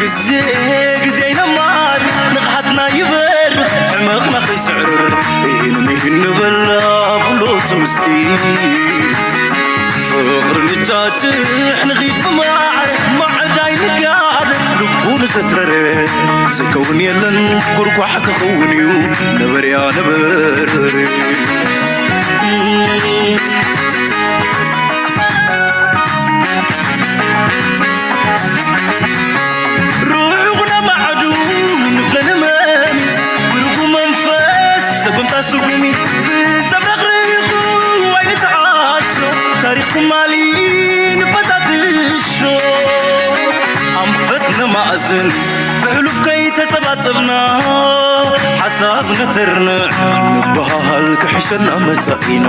ግዜ ግዜ ይነማር ንቕሓትና ይበርኽ ሕመቕና ከይስዕርር ኢህን ምሂን ንበላ ብሎ ትምስቲ ፍቕሪ ንጫጭሕ ንኺድ ብማዕረ ማዕዳይ ንጋደፍ ልቡ ንዘትረረ ዝከውን የለን ኩርኳሕ ክኸውን እዩ ነበርያ ነበርበረ ርሑቕ ነማዕዱ ንፍለ ንመሚ ብርጉ መንፈስ ሰጎምታ ስጉሚ ብዘብረቕርቑ ኣይንተዓሾ ታሪኽ ትማሊ ንፈታትሾ ኣንፈት ነማእዝን ብሕሉፍ ከይተጸባጸብና ሓሳብ ነተርንዕ ንበሃል ክሕሸና መጻኢና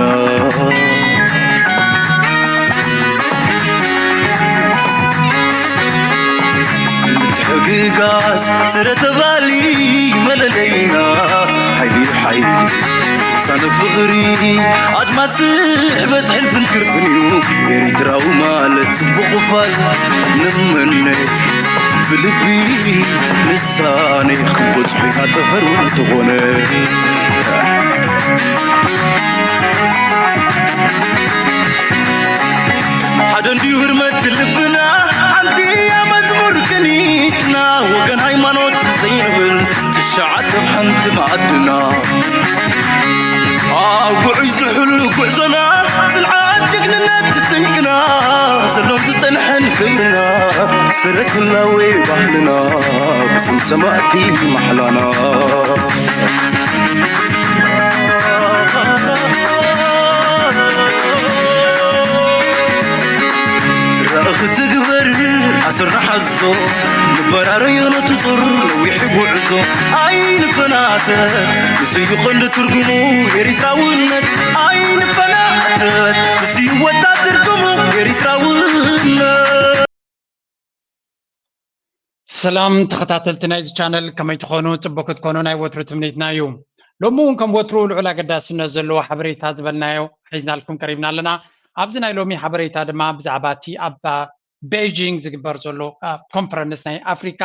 ምትሕግጋዝ ስረ ተባሊ መለለይና ሓይሊ ሓይሊ ሳነ ፍቕሪ ኣድማስ ስሕበት ሕልፍን ክርፍን እዩ ኤሪትራዊ ማለት ጽቡቕ ፋል ንምነ ብልቢ ንሳነ ክንበጽሖ ኢና ጠፈር እንተኾነ ሓደ እንድዩ ህርመት ልብና ሓንቲ እያ መዝሙር ቅኒትና ወገን ሃይማኖት ዘይንብል ትሽዓተ ብ ሓንቲ መኣድና ኣብ ጉዑይ ዝሕሉ ጉዕዞና ጽንዓት ጅግንነት ስንቅና ዘሎም ዝጸንሐን ክብርና ስረት ህላዌ ባህልና ብስም ሰማእቲ ማሕላና ራእኺ ትግበር ኣስርና ሓዞ ንበራረዮ ነቲ ዙር ነዊሕ ጉዕዞ ኣይንፈናተ ምስዩ ቐንዲ ትርጉሙ ኤሪትራውነት ኣይንፈናተ ምስዩ ወታ ትርጉሙ ኤሪትራውነት ሰላም ተኸታተልቲ ናይዚ ቻነል ከመይ ትኾኑ? ፅቡቅ ክትኮኑ ናይ ወትሩ ትምኒትና እዩ። ሎሚ እውን ከም ወትሩ ልዑል ኣገዳስነት ዘለዎ ሓበሬታ ዝበልናዮ ሒዝናልኩም ቀሪብና ኣለና። ኣብዚ ናይ ሎሚ ሓበሬታ ድማ ብዛዕባ እቲ ኣብ ቤይጂንግ ዝግበር ዘሎ ኮንፈረንስ ናይ ኣፍሪካ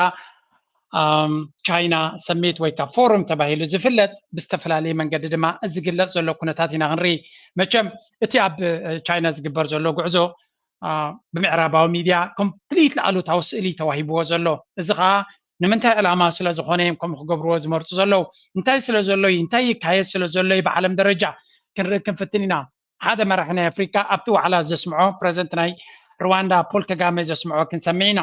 ቻይና ሰሚት ወይ ከዓ ፎረም ተባሂሉ ዝፍለጥ ብዝተፈላለየ መንገዲ ድማ ዝግለፅ ዘሎ ኩነታት ኢና ክንርኢ። መቸም እቲ ኣብ ቻይና ዝግበር ዘሎ ጉዕዞ ብምዕራባዊ ሚድያ ኮምፕሊትሊ ኣሉታዊ ስእሊ ተዋሂብዎ ዘሎ። እዚ ከዓ ንምንታይ ዕላማ ስለ ዝኾነ እዮም ከምኡ ክገብርዎ ዝመርፁ ዘለዉ? እንታይ ስለ ዘሎ እዩ? እንታይ ይካየድ ስለ ዘሎ እዩ? ብዓለም ደረጃ ክንርኢ ክንፍትን ኢና። ሓደ መራሒ ናይ ኣፍሪካ ኣብቲ ዋዕላ ዘስምዖ ፕረዚደንት ናይ ሩዋንዳ ፖል ከጋመ ዘስምዖ ክንሰምዕ ኢና።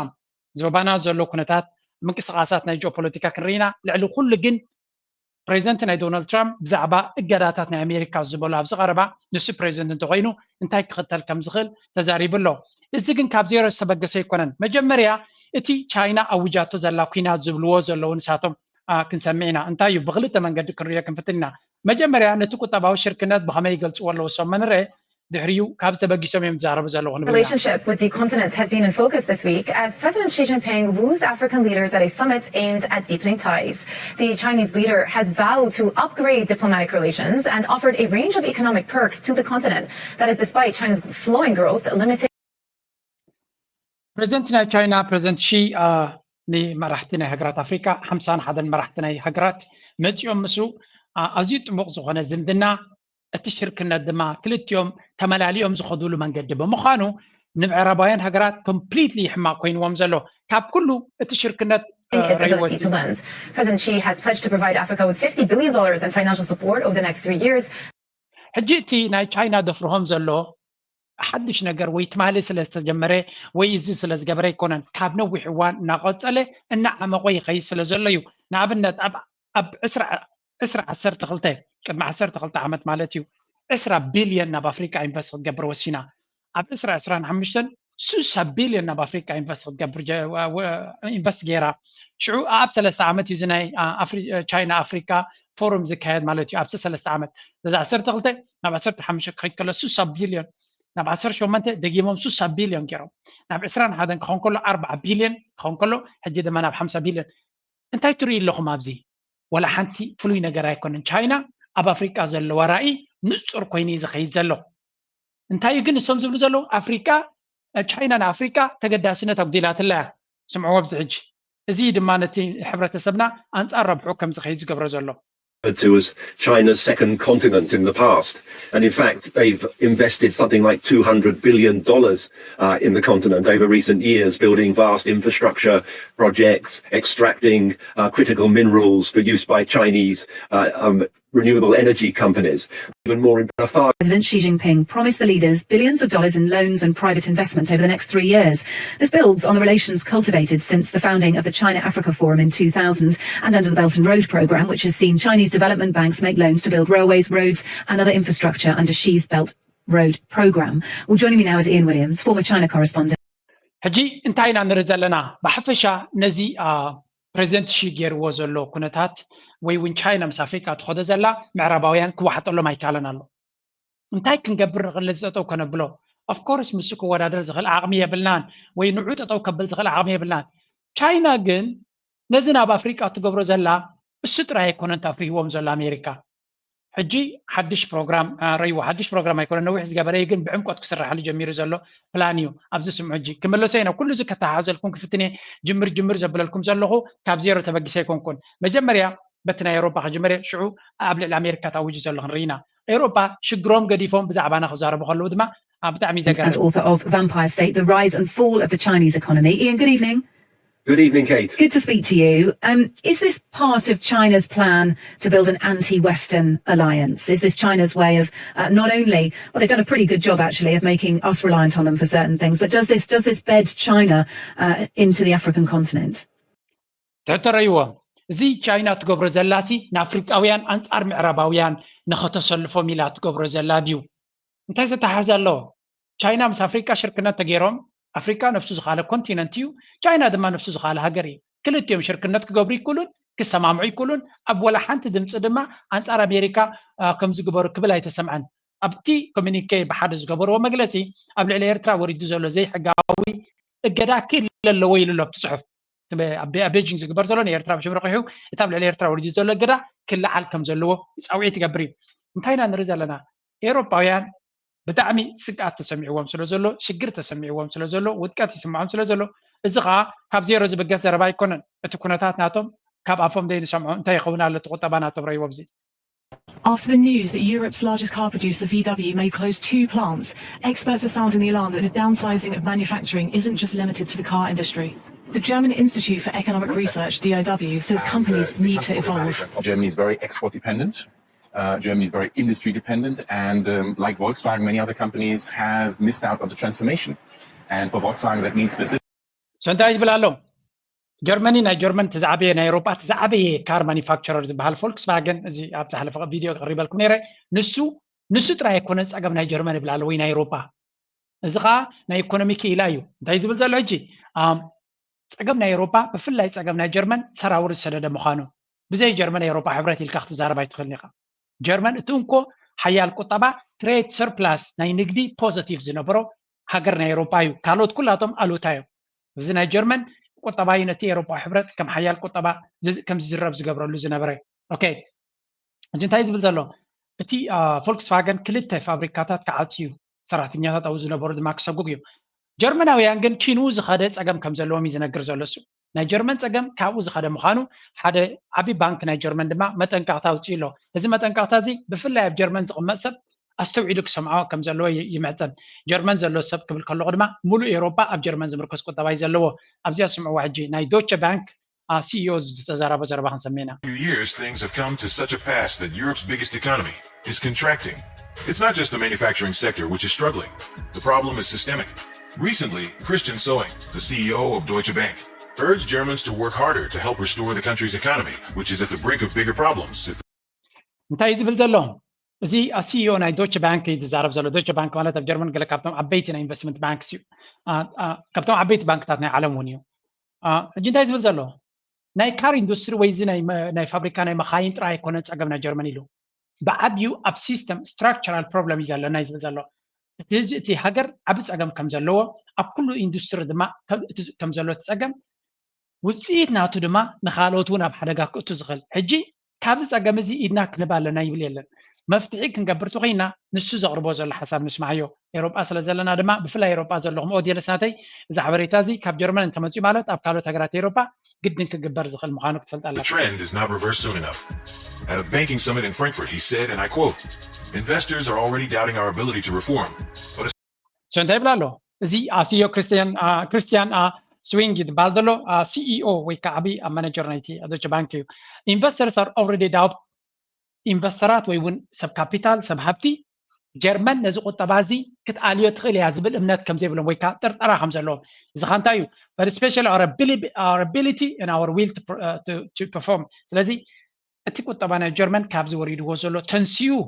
ዞባና ዘሎ ኩነታት ምንቅስቃሳት ናይ ጂኦፖለቲካ ክንርኢ ኢና። ልዕሊ ኩሉ ግን ፕሬዚደንት ናይ ዶናልድ ትራምፕ ብዛዕባ እገዳታት ናይ ኣሜሪካ ዝበሎ ኣብዚ ቀረባ ንሱ ፕሬዚደንት እንተኮይኑ እንታይ ክኽተል ከም ዝኽእል ተዛሪቡ ኣሎ። እዚ ግን ካብ ዜሮ ዝተበገሰ ኣይኮነን። መጀመርያ እቲ ቻይና ኣውጃቶ ዘላ ኩናት ዝብልዎ ዘለዉ ንሳቶም ክንሰምዕ ኢና። እንታይ እዩ ብክልተ መንገዲ ክንሪኦ ክንፍትን ኢና። መጀመርያ ነቲ ቁጠባዊ ሽርክነት ብኸመይ ይገልፅዎ ኣለዉ እሶም መንረ ድሕሪኡ ካብ ዝተበጊሶም እዮም ዝዛረቡ ዘለዉ ንብል ኢና። Relationship with the continent has been in focus this week as President Xi Jinping woos African leaders at a summit aimed at deepening ties. The Chinese leader has vowed to upgrade diplomatic relations and offered a range of economic perks to the continent. That is despite China's slowing growth, limiting ፕሬዚደንት ናይ ቻይና ፕሬዚደንት ሺ ንመራሕቲ ናይ ሃገራት ኣፍሪካ ሓምሳን ሓደን መራሕቲ ናይ ሃገራት መፂኦም ምስኡ ኣዝዩ ጥቡቕ ዝኾነ ዝምድና እቲ ሽርክነት ድማ ክልቲኦም ተመላሊኦም ዝኸዱሉ መንገዲ ብምዃኑ ንምዕራባውያን ሃገራት ኮምፕሊትሊ ሕማቕ ኮይንዎም ዘሎ ካብ ኩሉ እቲ ሽርክነት its ability to lend. President Xi has pledged to provide Africa with fifty billion dollars in financial support over the next three years. ሕጂ እቲ ናይ ቻይና ደፍርሆም ዘሎ ሓድሽ ነገር ወይ ትማሊ ስለ ዝተጀመረ ወይ እዚ ስለ ዝገበረ ኣይኮነን። ካብ ነዊሕ እዋን እናቐጸለ እናዓመቖ ይኸይድ ስለ ዘሎ እዩ። ንኣብነት ኣብ ኣብ ዕስራ ዕስራ ዓሰርተ ክልተ ቅድሚ ዓሰርተ ክልተ ዓመት ማለት እዩ ዕስራ ቢልዮን ናብ ኣፍሪቃ ኢንቨስት ክትገብር ወሲና። ኣብ ዕስራ ዕስራን ሓሙሽተን ሱሳ ቢልዮን ናብ ኣፍሪቃ ኢንቨስት ክትገብር ኢንቨስት ገይራ። ሽዑ ኣብ ሰለስተ ዓመት እዩ እዚ ናይ ቻይና ኣፍሪካ ፎረም ዝካየድ ማለት እዩ። ኣብዚ ሰለስተ ዓመት በዚ ዓሰርተ ክልተ ናብ ዓሰርተ ሓሙሽተ ክኸይድ ከሎ ሱሳ ቢልዮን ናብ ዓሰርተ ሸሞንተ ደጊሞም ሱሳ ቢልዮን ገይሮም ናብ ዕስራን ሓደን ክኸውን ከሎ ኣርባዓ ቢልዮን ክኸውን ከሎ ሕጂ ድማ ናብ ሓምሳ ቢልዮን እንታይ ትርእዩ ኣለኹም ኣብዚ? ወላ ሓንቲ ፍሉይ ነገር ኣይኮነን። ቻይና ኣብ ኣፍሪቃ ዘለዋ ራእይ ንጹር ኮይኑ እዩ ዝኸይድ ዘሎ። እንታይ እዩ ግን እሶም ዝብሉ ዘለዉ ኣፍሪቃ ቻይና ንኣፍሪቃ ተገዳስነት ኣጉዲላትላ እያ። ስምዕዎ ኣብዚ ሕጂ እዚ ድማ ነቲ ሕብረተሰብና ኣንጻር ረብሑ ከም ዝኸይድ ዝገብሮ ዘሎ። to as China's second continent in the past. And in fact, they've invested something like $200 billion uh, in the continent over recent years, building vast infrastructure projects, extracting uh, critical minerals for use by Chinese uh, um, renewable energy companies. Even more far. President Xi Jinping promised the leaders billions of dollars in loans and private investment over the next three years. This builds on the relations cultivated since the founding of the China Africa Forum in two thousand and under the Belt and Road Programme, which has seen Chinese development banks make loans to build railways, roads, and other infrastructure under Xi's Belt Road Programme. Well, joining me now is Ian Williams, former China correspondent. ሕጂ እንታይ ኢና ንርኢ ዘለና? ብሓፈሻ ነዚ ፕሬዚደንት ሺ ገይርዎ ዘሎ ኩነታት ወይ እውን ቻይና ምስ ኣፍሪካ ትኸዶ ዘላ ምዕራባውያን ክወሓጠሎም ኣይካለን ኣሎ። እንታይ ክንገብር ንኽእል ነዚ ጠጠው ከነብሎ? ኦፍኮርስ ምስ ክወዳደር ዝኽእል ዓቕሚ የብልናን ወይ ንዑ ጠጠው ከብል ዝኽእል ዓቕሚ የብልናን። ቻይና ግን ነዚ ናብ ኣፍሪቃ ትገብሮ ዘላ እሱ ጥራይ ኣይኮነን ተፍርህዎም ዘሎ ኣሜሪካ። ሕጂ ሓድሽ ፕሮግራም ረይዎ ሓድሽ ፕሮግራም ኣይኮነ ነዊሕ ዝገበረ ግን ብዕምቆት ክስራሓሉ ጀሚሩ ዘሎ ፕላን እዩ። ኣብዚ ስምዑ ሕጂ ክመለሶ ኢና ኩሉ እዚ ከተሓሓዘልኩም ክፍትነ ጅምር ጅምር ዘብለልኩም ዘለኹ ካብ ዜሮ ተበጊሰ ኣይኮንኩን። መጀመርያ በቲ ናይ ኤሮፓ ክጅመር ሽዑ ኣብ ልዕሊ ኣሜሪካ ታውጁ ዘሎ ክንርኢና። ኤሮፓ ሽግሮም ገዲፎም ብዛዕባና ክዛረቡ ከለዉ ድማ ብጣዕሚ ዘገርም። And author of Vampire State: The Rise and Fall of the Chinese Economy. Ian, good evening. Good evening, Kate. Good to speak to you. Um, is this part of China's plan to build an anti-Western alliance? Is this China's way of uh, not only, well, they've done a pretty good job actually of making us reliant on them for certain things, but does this does this bed China uh, into the African continent? ትሕተረይዎ እዚ ቻይና ትገብሮ ዘላሲ ንኣፍሪቃውያን ኣንጻር ምዕራባውያን ንኸተሰልፎም ኢላ ትገብሮ ዘላ ድዩ? እንታይ ዘተሓሕዘ ኣለዎ? ቻይና ምስ ኣፍሪቃ ሽርክነት ተገይሮም ኣፍሪቃ ነብሱ ዝኻለ ኮንቲነንት እዩ። ቻይና ድማ ነብሱ ዝኻለ ሃገር እዩ። ክልቲኦም ሽርክነት ክገብሩ ይክእሉን ክሰማምዑ ይክእሉን። ኣብ ወላ ሓንቲ ድምፂ ድማ ኣንፃር ኣሜሪካ ከም ዝግበሩ ክብል ኣይተሰምዐን። ኣብቲ ኮሚኒኬ ብሓደ ዝገበርዎ መግለፂ ኣብ ልዕሊ ኤርትራ ወሪዱ ዘሎ ዘይሕጋዊ እገዳ ክህለ ኣለዎ ኢሉ ኣሎ ኣብቲ ፅሑፍ። ኣብ ቤጂንግ ዝግበር ዘሎ ንኤርትራ ብሽም ረቂሑ እቲ ኣብ ልዕሊ ኤርትራ ወሪዱ ዘሎ እገዳ ክለዓል ከም ዘለዎ ፃውዒት ይገብር እዩ። እንታይ ኢና ንርኢ ዘለና? ኤውሮጳውያን ብጣዕሚ ስግኣት ተሰሚዕዎም ስለ ዘሎ፣ ሽግር ተሰሚዕዎም ስለ ዘሎ፣ ውድቀት ይስምዖም ስለ ዘሎ፣ እዚ ኸዓ ካብ ዜሮ ዝብገስ ዘረባ ኣይኮነን። እቲ ኩነታት ናቶም ካብ ኣፎም ዘይንሰምዖ እንታይ ይኸውን ኣሎ እቲ ቁጠባ ናቶም ረይዎ ኣብዚ። After the news that Europe's largest car producer VW may close two plants, experts are sounding the alarm that the downsizing of manufacturing isn't just limited to the car industry. The German Institute for Economic Research, D I W, says companies need to evolve. Germany is very export dependent. Uh, Germany is very industry dependent, and um, like Volkswagen, many other companies have missed out on the transformation. And for Volkswagen, that means specific. So እንታይ ይብል ኣሎ? ጀርመኒ ናይ ጀርመን እቲ ዝዓበየ ናይ ኤውሮጳ እቲ ዝዓበየ ካር ማኒፋክቸረር ዝበሃል ፎልክስቫገን፣ እዚ ኣብ ዝሓለፈ ቪድዮ ቀሪበልኩም ነይረ። ንሱ ንሱ ጥራይ ኣይኮነ ጸገም ናይ ጀርመን ይብል ኣሎ ወይ ናይ ኤውሮጳ። እዚ ኸዓ ናይ ኢኮኖሚ ክኢላ እዩ። እንታይ ዝብል ዘሎ ሕጂ? ጸገም ናይ ኤውሮጳ ብፍላይ ጸገም ናይ ጀርመን ሰራውር ዝሰደደ ምዃኑ። ብዘይ ጀርመን ኤውሮጳ ሕብረት ኢልካ ክትዛረብ ኣይትኽእልን ኢኻ። ጀርመን እቲ እንኮ ሓያል ቁጠባ ትሬድ ሰርፕላስ ናይ ንግዲ ፖዘቲቭ ዝነበሮ ሃገር ናይ ኤውሮጳ እዩ። ካልኦት ኩላቶም ኣሉታ እዮም። እዚ ናይ ጀርመን ቁጠባዩ ነቲ ኤውሮጳ ሕብረት ከም ሓያል ቁጠባ ከም ዝዝረብ ዝገብረሉ ዝነበረ። ኦኬ ሕጂ እንታይ ዝብል ዘሎ? እቲ ፎልክስቫገን ክልተ ፋብሪካታት ክዓጽዩ ሰራሕተኛታት ኣብኡ ዝነበሩ ድማ ክሰጉግ እዩ። ጀርመናውያን ግን ቺኑ ዝኸደ ጸገም ከም ዘለዎም እዩ ዝነግር ዘሎ እሱ። ናይ ጀርመን ጸገም ካብኡ ዝኸደ ምዃኑ ሓደ ዓቢ ባንክ ናይ ጀርመን ድማ መጠንቀቕታ ኣውፅኡ ኣሎ። እዚ መጠንቀቕታ እዚ ብፍላይ ኣብ ጀርመን ዝቕመጥ ሰብ ኣስተውዒሉ ክሰምዖ ከም ዘለዎ ይምሕጸን። ጀርመን ዘሎ ሰብ ክብል ከለኹ ድማ ሙሉእ ኤውሮጳ ኣብ ጀርመን ዝምርኮስ ቁጠባ እዩ ዘለዎ። ኣብዚኣ ስምዕዋ ሕጂ ናይ ዶቸ ባንክ ሲኢኦ ዝተዛረቦ ዘረባ ክንሰምዕ ኢና። Few years, things have come to such a pass that Europe's biggest economy is contracting. It's not just the manufacturing sector which is struggling. The problem is systemic. Recently, Christian Sewing, the C E O of Deutsche Bank, urged Germans to work harder to help restore the country's economy, which is at the brink of bigger problems if እንታይ እዩ ዝብል ዘሎ? እዚ ሲኢኦ ናይ ዶቸ ባንክ እዩ ዝዛረብ ዘሎ። ዶቸ ባንክ ማለት ኣብ ጀርመን ገለ ካብቶም ዓበይቲ ናይ ኢንቨስትመንት ባንክስ እዩ። ካብቶም ዓበይቲ ባንክታት ናይ ዓለም እውን እዩ። ሕጂ እንታይ ዝብል ዘሎ? ናይ ካር ኢንዱስትሪ ወይ እዚ ናይ ፋብሪካ ናይ መኻይን ጥራይ ኣይኮነን ጸገም ናይ ጀርመን ኢሉ። ብዓብዩ ኣብ ሲስተም ስትራክቸራል ፕሮብለም እዩ ዘለና እዩ ዝብል ዘሎ። እቲ ሃገር ዓቢ ጸገም ከም ዘለዎ ኣብ ኩሉ ኢንዱስትሪ ድማ ከም ዘሎ እቲ ጸገም ውፅኢት ናቱ ድማ ንኻልኦት እውን ኣብ ሓደጋ ክእቱ ዝኽእል። ሕጂ ካብዚ ጸገም እዚ ኢድና ክንህብ ኣለና ይብል የለን። መፍትሒ ክንገብር ተኮይና ንሱ ዘቕርቦ ዘሎ ሓሳብ ንስማዓዮ። ኤሮጳ ስለ ዘለና ድማ ብፍላይ ኤሮጳ ዘለኹም ኦዲየንስ ናተይ እዚ ሓበሬታ እዚ ካብ ጀርመን እንተመፅኡ ማለት ኣብ ካልኦት ሃገራት ኤሮጳ ግድን ክግበር ዝኽእል ምዃኑ ክትፈልጥ ኣለካ። The trend is not reversed soon enough. At a banking summit in Frankfurt, he said, and I quote, "Investors are already doubting our ability to reform." So እንታይ ይብል ኣሎ እዚ ሲኢኦ ክርስቲያን ስዊንግ ዝበሃል ዘሎ ሲኢኦ ወይ ከዓ ዓብዪ ኣብ ማናጀር ናይቲ ዶች ባንክ እዩ። Investors are already doubt ኢንቨስተራት ወይ እውን ሰብ ካፒታል ሰብ ሃብቲ ጀርመን ነዚ ቁጠባ እዚ ክትኣልዮ ትኽእል እያ ዝብል እምነት ከም ዘይብሎም ወይ ከዓ ጥርጠራ ከም ዘለዎም እዚ ካ እንታይ እዩ but especially our ability and our will to perform ስለዚ እቲ ቁጠባ ናይ ጀርመን ካብዚ ወሪድዎ ዘሎ ተንስኡ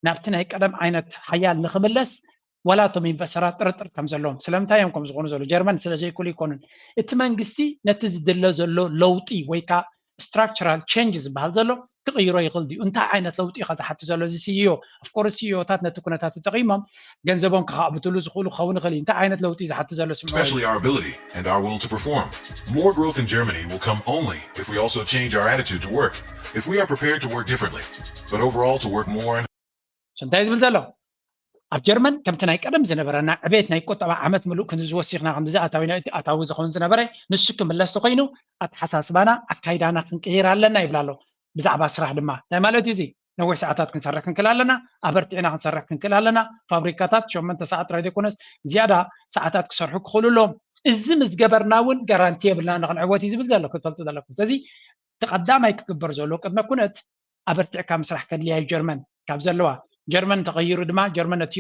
ናብቲ ናይ ቀደም ዓይነት ሓያል ንክምለስ ዋላ እቶም ኢንቨስተራት ጥርጥር ከም ዘለዎም ስለምንታይ እዮም ከም ዝኾኑ ዘሎ ጀርመን ስለ ዘይክእሉ ይኮኑን እቲ መንግስቲ ነቲ ዝድለ ዘሎ ለውጢ ወይ ከዓ structural change ዝበሃል ዘሎ ክቕይሮ ይኽእል ድዩ እንታይ ዓይነት ለውጢ ኢኻ ዝሓቲ ዘሎ እዚ CEO of course CEO ታት ነቲ ኩነታት ተጠቒሞም ገንዘቦም ከኻዕብትሉ ዝኽእሉ ክኸውን ይኽእል እዩ እንታይ ዓይነት ለውጢ ዝሓቲ ዘሎ ስምዒት Especially our ability and our will to perform. More growth in Germany will come only if we also change our attitude to work, if we are prepared to work differently, but overall to work more and እንታይ ዝብል ዘሎ ኣብ ጀርመን ከምቲ ናይ ቀደም ዝነበረና ዕቤት ናይ ቁጠባ ዓመት ምሉእ ክንዚ ወሲኽና ክንዚ ኣታዊና እቲ ኣታዊ ዝኸውን ዝነበረ ንሱ ክምለስ ተኮይኑ ኣተሓሳስባና ኣካይዳና ክንቅይር ኣለና ይብል ኣሎ ብዛዕባ ስራሕ ድማ እንታይ ማለት እዩ እዚ ነዊሕ ሰዓታት ክንሰርሕ ክንክእል ኣለና ኣበርቲዕና ክንሰርሕ ክንክእል ኣለና ፋብሪካታት ሸመንተ ሰዓት ጥራይ ዘይኮነስ ዝያዳ ሰዓታት ክሰርሑ ክኽእሉ ኣለዎም እዚ ምስ ገበርና እውን ጋራንቲ የብልና ንክንዕወት እዩ ዝብል ዘሎ ክትፈልጡ ዘለኩም ስለዚ እቲ ቀዳማይ ክግበር ዘሎ ቅድመ ኩነት ኣበርቲዕካ ምስራሕ ከድልያ እዩ ጀርመን ካብ ዘለዋ ጀርመን እንተቐይሩ ድማ ጀርመን ነቲ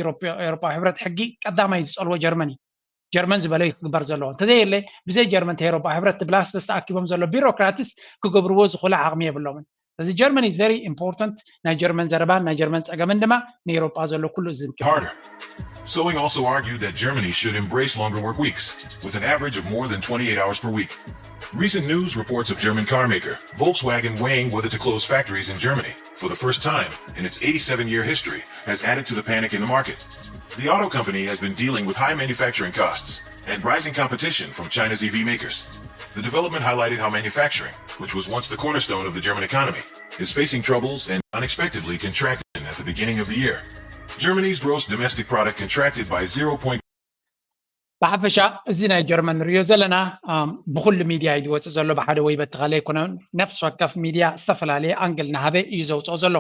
ኤሮፓዊ ሕብረት ሕጊ ቀዳማይ ዝፀልዎ ጀርመን እዩ ጀርመን ዝበለ ክግበር ዘለዎ እንተዘየለ ብዘይ ጀርመን ኤሮፓ ሕብረት ብላስበስ ተኣኪቦም ዘሎ ቢሮክራትስ ክገብርዎ ዝኽእሉ ዓቕሚ የብሎምን ስለዚ ጀርመን is very important ናይ ጀርመን ዘረባን ናይ ጀርመን ፀገምን ድማ ንኤሮፓ ዘሎ ኩሉ ዝንኪ harder. Sowing also argued that Germany should embrace longer work weeks, with an average of more than twenty-eight hours per week. Recent news reports of German car maker Volkswagen weighing whether to close factories in Germany, for the first time in its eighty-seven year history, has added to the panic in the market. The auto company has been dealing with high manufacturing costs and rising competition from China's E V makers. The development highlighted how manufacturing, which was once the cornerstone of the German economy, is facing troubles and unexpectedly contracted at the beginning of the year. Germany's gross domestic product contracted by zero point ብሓፈሻ እዚ ናይ ጀርመን ንሪኦ ዘለና ብኩሉ ሚድያ እዩ ዝወፅእ ዘሎ ብሓደ ወይ በቲ ካልእ ኣይኮነን ነፍሲ ወከፍ ሚድያ ዝተፈላለየ ኣንግል ናሃበ እዩ ዘውፅኦ ዘሎ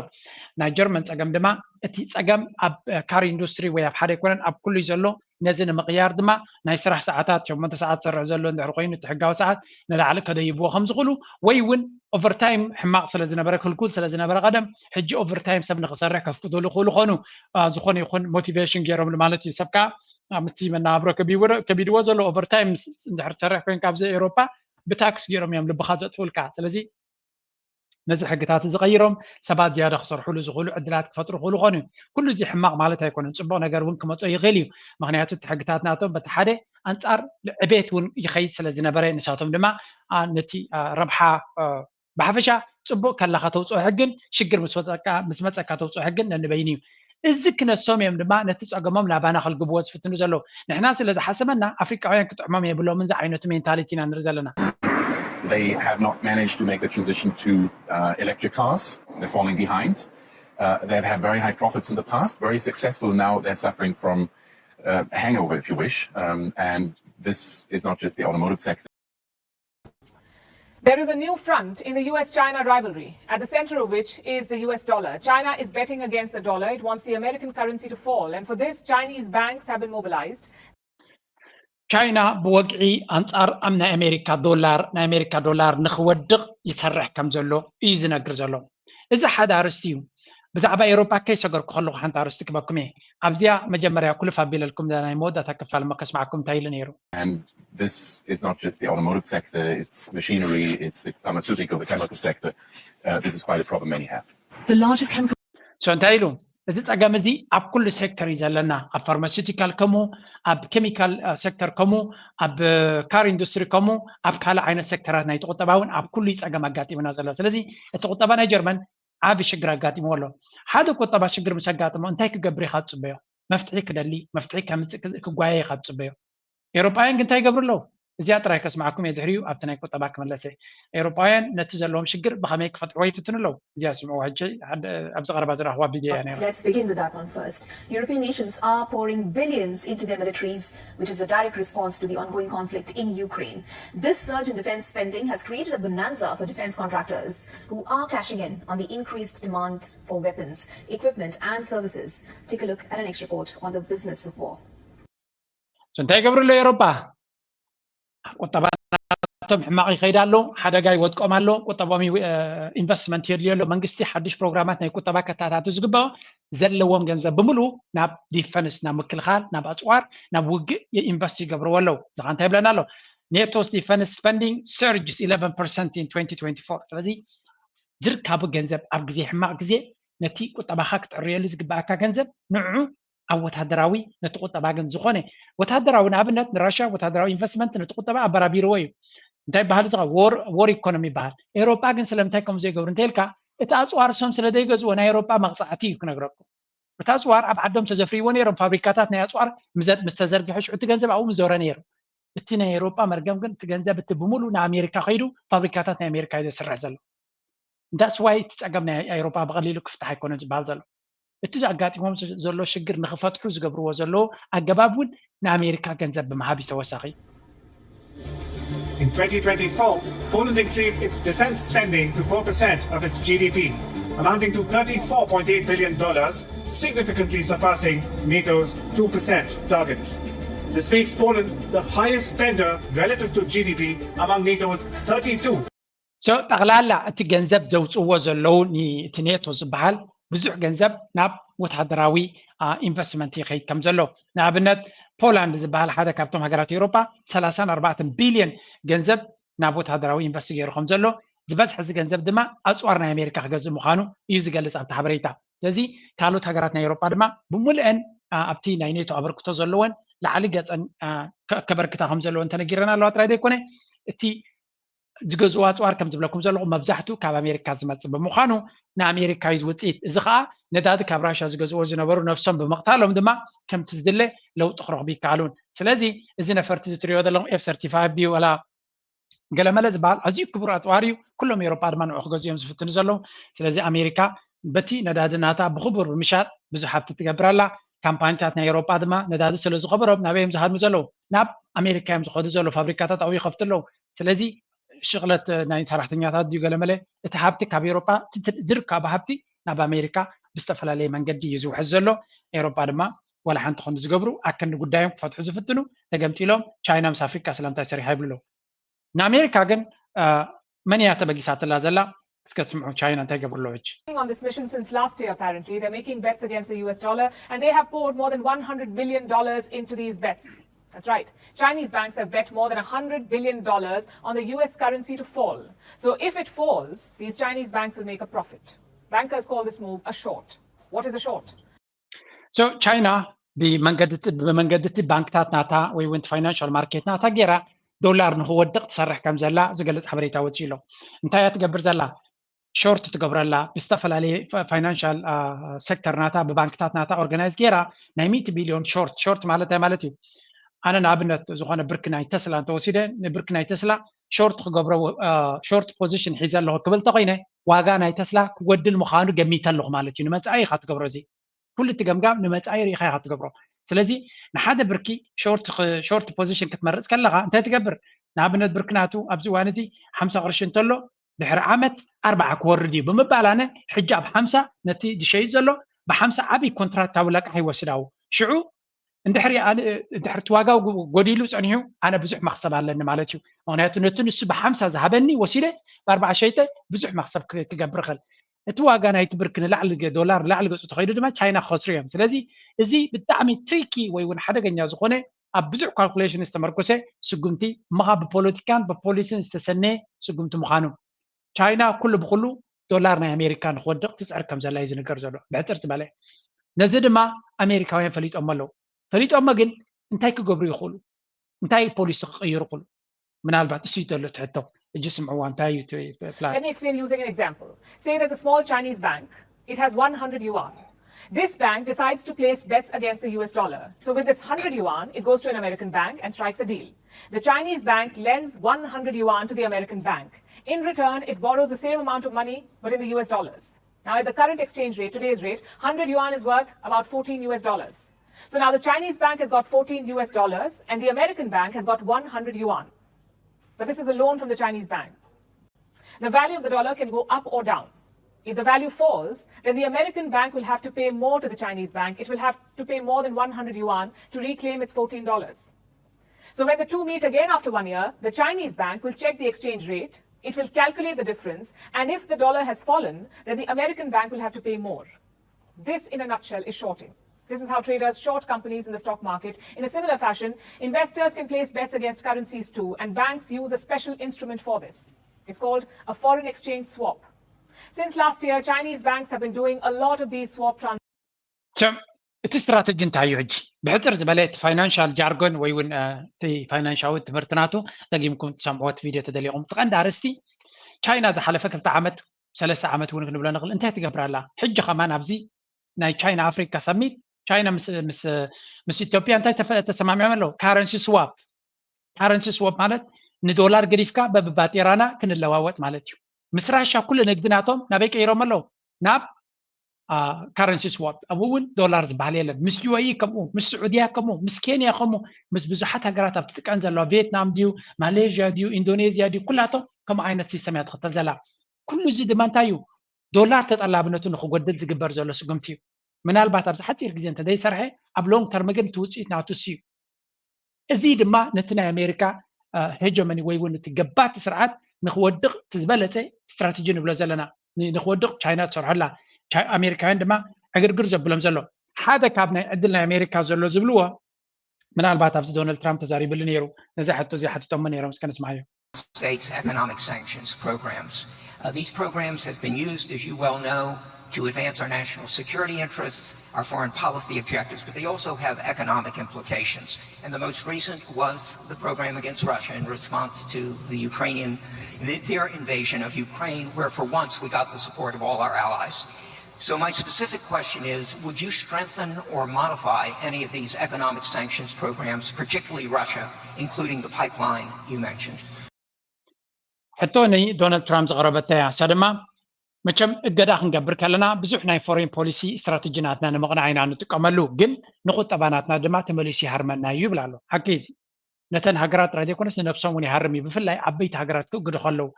ናይ ጀርመን ፀገም ድማ እቲ ፀገም ኣብ ካር ኢንዱስትሪ ወይ ኣብ ሓደ ኣይኮነን ኣብ ኩሉ እዩ ዘሎ ነዚ ንምቕያር ድማ ናይ ስራሕ ሰዓታት ሸሞንተ ሰዓት ዝሰርሕ ዘሎ እንድሕር ኮይኑ እቲ ሕጋዊ ሰዓት ንላዕሊ ከደይብዎ ከም ዝኽእሉ ወይ እውን ኦቨርታይም ሕማቕ ስለ ዝነበረ ክልኩል ስለ ዝነበረ ቀደም ሕጂ ኦቨርታይም ሰብ ንክሰርሕ ከፍቅድሉ ክኽእሉ ኮኑ ዝኾነ ይኹን ሞቲቬሽን ገይሮምሉ ማለት እዩ ሰብ ከዓ ምስቲ መናብሮ ከቢድዎ ዘሎ ኦቨርታይም እንድሕር ትሰርሕ ኮይንካ ኣብዚ ኤሮፓ ብታክስ ገይሮም እዮም ልብኻ ዘጥፉልካ ስለዚ ነዚ ሕግታት እዚ ቀይሮም ሰባት ዝያዳ ክሰርሕሉ ዝኽእሉ ዕድላት ክፈጥሩ ክኽእሉ ኾኑ ኩሉ እዚ ሕማቕ ማለት ኣይኮነን ፅቡቕ ነገር እውን ክመፆ ይኽእል እዩ ምክንያቱ እቲ ሕግታት ናቶም በቲ ሓደ ኣንፃር ዕቤት እውን ይኸይድ ስለ ዝነበረ ንሳቶም ድማ ነቲ ረብሓ ብሓፈሻ ፅቡቕ ከለኻ ተውፅኦ ሕግን ሽግር ምስ መፀካ ተውፅኦ ሕግን ነንበይኑ እዩ እዚ ክነሶም እዮም ድማ ነቲ ፀገሞም ናባና ከልግብዎ ዝፍትኑ ዘለዉ ንሕና ስለ ዝሓሰበና ኣፍሪቃውያን ክጥዕሞም የብሎምን ዝዓይነቱ ሜንታሊቲ ኢና ንርኢ ዘለና They have not managed to make the transition to uh, electric cars. They're falling behind. Uh, they've had very high profits in the past, very successful. Now they're suffering from uh, hangover, if you wish. Um, and this is not just the automotive sector. There is a new front in the U S China rivalry, at the center of which is the U S dollar. China is betting against the dollar. It wants the American currency to fall. And for this, Chinese banks have been mobilized. ቻይና ብወግዒ ኣንጻር ኣብ ናይ ኣሜሪካ ዶላር ናይ ኣሜሪካ ዶላር ንኽወድቕ ይሰርሕ ከም ዘሎ እዩ ዝነግር ዘሎ። እዚ ሓደ ኣርእስቲ እዩ። ብዛዕባ ኤውሮጳ ከይሰገርኩ ከለኹ ሓንቲ ኣርእስቲ ክበኩም እየ። ኣብዚኣ መጀመርያ ኩልፍ ኣቢለልኩም ናይ መወዳእታ ክፋል እሞ ከስማዕኩም እንታይ ኢሉ ነይሩ። And this is not just the automotive sector, it's machinery, it's the pharmaceutical, the chemical sector. Uh, this is quite a problem many have. The largest chemical So እንታይ ኢሉ እዚ ጸገም እዚ ኣብ ኩሉ ሴክተር እዩ ዘለና ኣብ ፋርማሲውቲካል ከምኡ ኣብ ኬሚካል ሴክተር ከምኡ ኣብ ካር ኢንዱስትሪ ከምኡ ኣብ ካልእ ዓይነት ሴክተራት ናይ ቁጠባ እውን ኣብ ኩሉ እዩ ጸገም ኣጋጢሙና ዘሎ ስለዚ እቲ ቁጠባ ናይ ጀርመን ዓቢ ሽግር ኣጋጢምዎ ኣሎ ሓደ ቁጠባ ሽግር ምስ ኣጋጥሞ እንታይ ክገብር ኢኻ ትጽበዮ መፍትሒ ክደሊ መፍትሒ ከምጽእ ክጓየ ኢኻ ትጽበዮ ኤውሮጳውያን ግን እንታይ ይገብሩ ኣለዉ እዚኣ ጥራይ ከስማዕኩም እየ፣ ድሕሪኡ ኣብቲ ናይ ቁጠባ ክምለሰ። ኤውሮጳውያን ነቲ ዘለዎም ሽግር ብኸመይ ክፈትሕዎ ይፍትኑ ኣለዉ? እዚኣ ስምዕዋ ሕጂ። ኣብዚ ቀረባ ዝረኣኽዋ ቪድዮ እያ ነይራ። Let's begin with that one first. European nations are pouring billions into their militaries, which is a direct response to the ongoing conflict in Ukraine. This surge in defense spending has created a bonanza for defense contractors who are cashing in on the increased demand for weapons, equipment, and services. Take a look at our next report on the business of war. እንታይ ይገብሩ ኣሎ ኤውሮጳ? ቁጠባ ናቶም ሕማቕ ይኸይድ ኣሎ፣ ሓደጋ ይወድቆም ኣሎ፣ ቁጠባኦም ኢንቨስትመንት የድልዮ ኣሎ። መንግስቲ ሓድሽ ፕሮግራማት ናይ ቁጠባ ከታታቱ ዝግባኦ ዘለዎም ገንዘብ ብምሉ ናብ ዲፈንስ፣ ናብ ምክልኻል፣ ናብ ኣፅዋር፣ ናብ ውግእ ኢንቨስት ይገብርዎ ኣለዉ። እዚ ኸ እንታይ ይብለና ኣሎ? NATO's defense spending surges eleven percent in twenty twenty-four። ስለዚ ዝርካቡ ገንዘብ ኣብ ግዜ ሕማቕ ግዜ ነቲ ቁጠባኻ ክትዕርየሉ ዝግባኣካ ገንዘብ ንዑ ኣብ ወታደራዊ፣ ነቲ ቁጠባ ግን ዝኾነ ወታደራዊ፣ ንኣብነት ንራሽያ ወታደራዊ ኢንቨስትመንት ነቲ ቁጠባ ኣበራቢርዎ እዩ። እንታይ ይበሃል እዚ? ወር ኢኮኖሚ ይበሃል። ኤውሮጳ ግን ስለምንታይ ከምኡ ዘይገብሩ እንተኢልካ፣ እቲ ኣፅዋር እሶም ስለ ዘይገዝዎ ናይ ኤውሮጳ መቕፃዕቲ እዩ ክነግረኩም። እቲ ኣፅዋር ኣብ ዓዶም ተዘፍርይዎ ነይሮም፣ ፋብሪካታት ናይ ኣፅዋር ምስ ተዘርግሐ ሽዑ እቲ ገንዘብ ኣብኡ ምዞረ ነይሩ። እቲ ናይ ኤውሮጳ መርገም ግን እቲ ገንዘብ እቲ ብምሉእ ንኣሜሪካ ከይዱ ፋብሪካታት ናይ ኣሜሪካ እዩ ዘስርሕ ዘሎ። That's why እቲ ፀገም ናይ ኣውሮፓ ብቐሊሉ ክፍታሕ ኣይኮነን ዝበሃል ዘሎ። እቲ ኣጋጢሞም ዘሎ ሽግር ንክፈትሑ ዝገብርዎ ዘለዉ ኣገባብ እውን ንኣሜሪካ ገንዘብ ብምሃብ እዩ ተወሳኺ። In twenty twenty-four, Poland increased its defense spending to four percent of its G D P, amounting to thirty-four point eight billion dollars, significantly surpassing NATO's two percent target. This makes Poland the highest spender relative to G D P among NATO's thirty-two. So ጠቕላላ እቲ ገንዘብ ዘውፅዎ ዘለዉ እቲ ኔቶ ዝበሃል ብዙሕ ገንዘብ ናብ ወታደራዊ ኢንቨስትመንት ይኸይድ ከም ዘሎ፣ ንኣብነት ፖላንድ ዝበሃል ሓደ ካብቶም ሃገራት ኤውሮጳ ሰላሳን ኣርባዕተን ቢልዮን ገንዘብ ናብ ወታደራዊ ኢንቨስት ገይሩ ከም ዘሎ፣ ዝበዝሐ እዚ ገንዘብ ድማ ኣፅዋር ናይ ኣሜሪካ ክገዝእ ምዃኑ እዩ ዝገልፅ ኣብቲ ሓበሬታ። ስለዚ ካልኦት ሃገራት ናይ ኤውሮጳ ድማ ብምልአን ኣብቲ ናይ ኔቶ ኣበርክቶ ዘለወን ላዕሊ ገፀን ከበርክታ ከም ዘለወን ተነጊረን ኣለዋ ጥራይ ዘይኮነ፣ እቲ ዝገዝኡ ኣፅዋር ከም ዝብለኩም ዘለኹ መብዛሕትኡ ካብ ኣሜሪካ ዝመፅእ ብምዃኑ ንኣሜሪካ እዩ ውፅኢት። እዚ ከዓ ነዳዲ ካብ ራሽያ ዝገዝእዎ ዝነበሩ ነብሶም ብምቕታሎም ድማ ከምቲ ዝድለ ለውጢ ክረኽቡ ይከኣሉን። ስለዚ እዚ ነፈርቲ እዚ ትሪኦ ዘለኹም ኤፍ ሰርቲፋይቭ ድዩ ወላ ገለመለ ዝበሃል ኣዝዩ ክቡር ኣፅዋር እዩ። ኩሎም ኤውሮጳ ድማ ንዑ ክገዝኡ እዮም ዝፍትኑ ዘለዉ። ስለዚ ኣሜሪካ በቲ ነዳዲ ናታ ብኽቡር ብምሻጥ ብዙሕ ሃብቲ ትገብር ኣላ። ካምፓኒታት ናይ ኤውሮጳ ድማ ነዳዲ ስለ ዝኸበሮም ናበይ እዮም ዝሃድሙ ዘለዉ? ናብ ኣሜሪካ እዮም ዝኸዱ ዘለዉ። ፋብሪካታት ኣብኡ ይኸፍቱ ኣለዉ። ስለዚ ሽቕለት ናይ ሰራሕተኛታት ድዩ ገለመለ እቲ ሃብቲ ካብ ኤውሮጳ ዝርከቡ ሃብቲ ናብ ኣሜሪካ ብዝተፈላለየ መንገዲ እዩ ዝውሕዝ ዘሎ። ኤውሮጳ ድማ ዋላ ሓንቲ ክንዲ ዝገብሩ ኣከንዲ ጉዳዮም ክፈትሑ ዝፍትኑ ተገምጢሎም ቻይና ምስ ኣፍሪቃ ስለምንታይ ሰሪሓ ይብሉ ኣለዉ። ንኣሜሪካ ግን መን እያ ተበጊሳትላ ዘላ? እስከ ስምዑ ቻይና እንታይ ገብሩ ኣለዉ ሕጂ። On this mission since last year, apparently. They're making bets against the U S dollar, and they have poured more than one hundred billion dollars into these bets. That's right. Chinese banks have bet more than one hundred billion dollars on the U S currency to fall. So if it falls, these Chinese banks will make a profit. Bankers call this move a short. What is a short? So ቻይና ብመንገዲ እቲ ባንክታት ናታ ወይ እውን ፋይናንሻል ማርኬት ናታ ገይራ ዶላር ንክወድቕ ትሰርሕ ከም ዘላ ዝገልፅ ሓበሬታ ወፂኡ ኣሎ። እንታይ እያ ትገብር ዘላ? ሾርት ትገብረላ ብዝተፈላለየ ፋይናንሻል ሴክተር ናታ ብባንክታት ናታ ኦርጋናይዝ ገይራ ናይ ሚእቲ ቢልዮን ሾርት። ሾርት ማለት እንታይ ማለት እዩ? ኣነ ንኣብነት ዝኾነ ብርኪ ናይ ተስላ እንተወሲደ ንብርኪ ናይ ተስላ ሾርት ክገብሮ ሾርት ፖዚሽን ሒዘ ኣለኹ ክብል እንተኮይነ ዋጋ ናይ ተስላ ክጎድል ምዃኑ ገሚተ ኣለኹ ማለት እዩ። ንመፃኢ ኢኻ ትገብሮ እዚ ኩሉ እቲ ገምጋም ንመፃኢ ርኢኻ ኢኻ ትገብሮ። ስለዚ ንሓደ ብርኪ ሾርት ፖዚሽን ክትመርፅ ከለኻ እንታይ ትገብር? ንኣብነት ብርኪ ናቱ ኣብዚ እዋን እዚ ሓምሳ ቅርሺ እንተሎ ድሕሪ ዓመት ኣርባዓ ክወርድ እዩ ብምባል ኣነ ሕጂ ኣብ ሓምሳ ነቲ ዝሸይጥ ዘሎ ብሓምሳ ዓብይ ኮንትራክታዊ ለቃሕ ይወስድ ኣው ሽዑ እንድሕሪ እቲ ዋጋ ጎዲሉ ፀኒሑ ኣነ ብዙሕ መክሰብ ኣለኒ ማለት እዩ። ምክንያቱ ነቲ ንሱ ብሓምሳ ዝሃበኒ ወሲደ ብኣርባዓ ሸይጠ ብዙሕ መክሰብ ክገብር እኽእል። እቲ ዋጋ ናይቲ ብርኪ ንላዕሊ ዶላር ንላዕሊ ገፁ ተኸይዱ ድማ ቻይና ክኸስሩ እዮም። ስለዚ እዚ ብጣዕሚ ትሪኪ ወይ እውን ሓደገኛ ዝኾነ ኣብ ብዙሕ ካልኩሌሽን ዝተመርኮሰ ስጉምቲ እሞ ከዓ ብፖለቲካን ብፖሊሲን ዝተሰነየ ስጉምቲ ምዃኑ ቻይና ኩሉ ብኩሉ ዶላር ናይ ኣሜሪካ ንክወድቕ ትፅዕር ከም ዘላ እዩ ዝንገር ዘሎ ብሕፅር ዝበለ። ነዚ ድማ ኣሜሪካውያን ፈሊጦሞ ኣለዉ። ፈሊጦሞ ግን እንታይ ክገብሩ ይኽእሉ? እንታይ ፖሊሲ ክቕይሩ ይኽእሉ? ምናልባት እሱ እዩ ዘሎ ትሕቶ። እጂ ስምዕዋ እንታይ እዩ ፕላን? Let me explain using an example. Say there's a small Chinese bank. It has one hundred yuan. This bank decides to place bets against the U S dollar. So with this hundred yuan, it goes to an American bank and strikes a deal. The Chinese bank lends one hundred yuan to the American bank. In return, it borrows the same amount of money, but in the U S dollars. Now, at the current exchange rate, today's rate, hundred yuan is worth about fourteen U S dollars. So now the Chinese bank has got fourteen U S dollars, and the American bank has got one hundred yuan. But this is a loan from the Chinese bank. The value of the dollar can go up or down. If the value falls, then the American bank will have to pay more to the Chinese bank. It will have to pay more than one hundred yuan to reclaim its fourteen dollars. So when the two meet again after one year, the Chinese bank will check the exchange rate, it will calculate the difference, and if the dollar has fallen, then the American bank will have to pay more. This, in a nutshell, is shorting. This is how traders short companies in the stock market. In a similar fashion, investors can place bets against currencies too, and banks use a special instrument for this. It's called a foreign exchange swap. Since last year, Chinese banks have been doing a lot of these swap transactions. እቲ ስትራተጂ እንታይ እዩ? ሕጂ ብሕፅር ዝበለ እቲ ፋይናንሻል ጃርጎን ወይ እውን እቲ ፋይናንሻዊ ትምህርቲ ናቱ ደጊምኩም ትሰምዕዎ እቲ ቪድዮ ተደሊኹም። እቲ ቀንዲ ኣርእስቲ ቻይና ዝሓለፈ ክልተ ዓመት ሰለስተ ዓመት እውን ክንብሎ ንኽእል እንታይ ትገብር ኣላ? ሕጂ ከማን ኣብዚ ናይ ቻይና ኣፍሪካ ሰሚት ቻይና ምስ ኢትዮጵያ እንታይ ተሰማሚዖም ኣለዉ? ካረንሲ ስዋፕ። ካረንሲ ስዋፕ ማለት ንዶላር ገዲፍካ በብባጤራና ክንለዋወጥ ማለት እዩ። ምስ ራሻ ኩሉ ንግዲ ናቶም ናበይ ቀይሮም ኣለዉ? ናብ ካረንሲ ስዋፕ። ኣብኡ እውን ዶላር ዝበሃል የለን። ምስ ዩ ኤ ኢ ከምኡ፣ ምስ ስዑድያ ከምኡ፣ ምስ ኬንያ ከምኡ፣ ምስ ብዙሓት ሃገራት ኣብቲ ጥቀን ዘለዋ ቪየትናም ድዩ፣ ማሌዥያ ድዩ፣ ኢንዶኔዝያ ድዩ፣ ኩላቶም ከምኡ ዓይነት ሲስተም እያ ትኽተል ዘላ። ኩሉ እዚ ድማ እንታይ እዩ? ዶላር ተጠላብነቱ ንክጎድል ዝግበር ዘሎ ስጉምቲ እዩ። ምናልባት ኣብዚ ሓፂር ግዜ እንተዘይሰርሐ ኣብ ሎንግ ተርም ግን እቲ ውፅኢት ናቱ እሱ እዩ። እዚ ድማ ነቲ ናይ ኣሜሪካ ሄጀመኒ ወይ እውን እቲ ገባቲ ስርዓት ንክወድቕ እቲ ዝበለፀ ስትራተጂ ንብሎ ዘለና። ንክወድቕ ቻይና ትሰርሖ ኣላ። ኣሜሪካውያን ድማ ዕግርግር ዘብሎም ዘሎ ሓደ ካብ ናይ ዕድል ናይ ኣሜሪካ ዘሎ ዝብልዎ ምናልባት ኣብዚ ዶናልድ ትራምፕ ተዛሪብሉ ነይሩ። ነዚ ሕቶ እዚ ሓቲቶሞ ነይሮም። እስከ ንስማዮ። States economic sanctions programs. Uh, these programs have been used, as you well know, to advance our national security interests, our foreign policy objectives, but they also have economic implications. And the most recent was the program against Russia in response to the Ukrainian, their invasion of Ukraine, where for once we got the support of all our allies. So my specific question is, would you strengthen or modify any of these economic sanctions programs, particularly Russia, including the pipeline you mentioned? ሕቶ ንዶናልድ ትራምፕ ዝቐረበታ እያ። እሳ ድማ መቸም እገዳ ክንገብር ከለና ብዙሕ ናይ ፎሬን ፖሊሲ ስትራተጂ ናትና ንምቕናዕ ኢና ንጥቀመሉ፣ ግን ንቁጠባ ናትና ድማ ተመሊሱ ይሃርመና እዩ ይብል ኣሎ። ሓቂ እዚ ነተን ሃገራት ጥራይ ዘይኮነስ ንነብሶም እውን ይሃርም እዩ። ብፍላይ ዓበይቲ ሃገራት ክእግዱ ከለዉ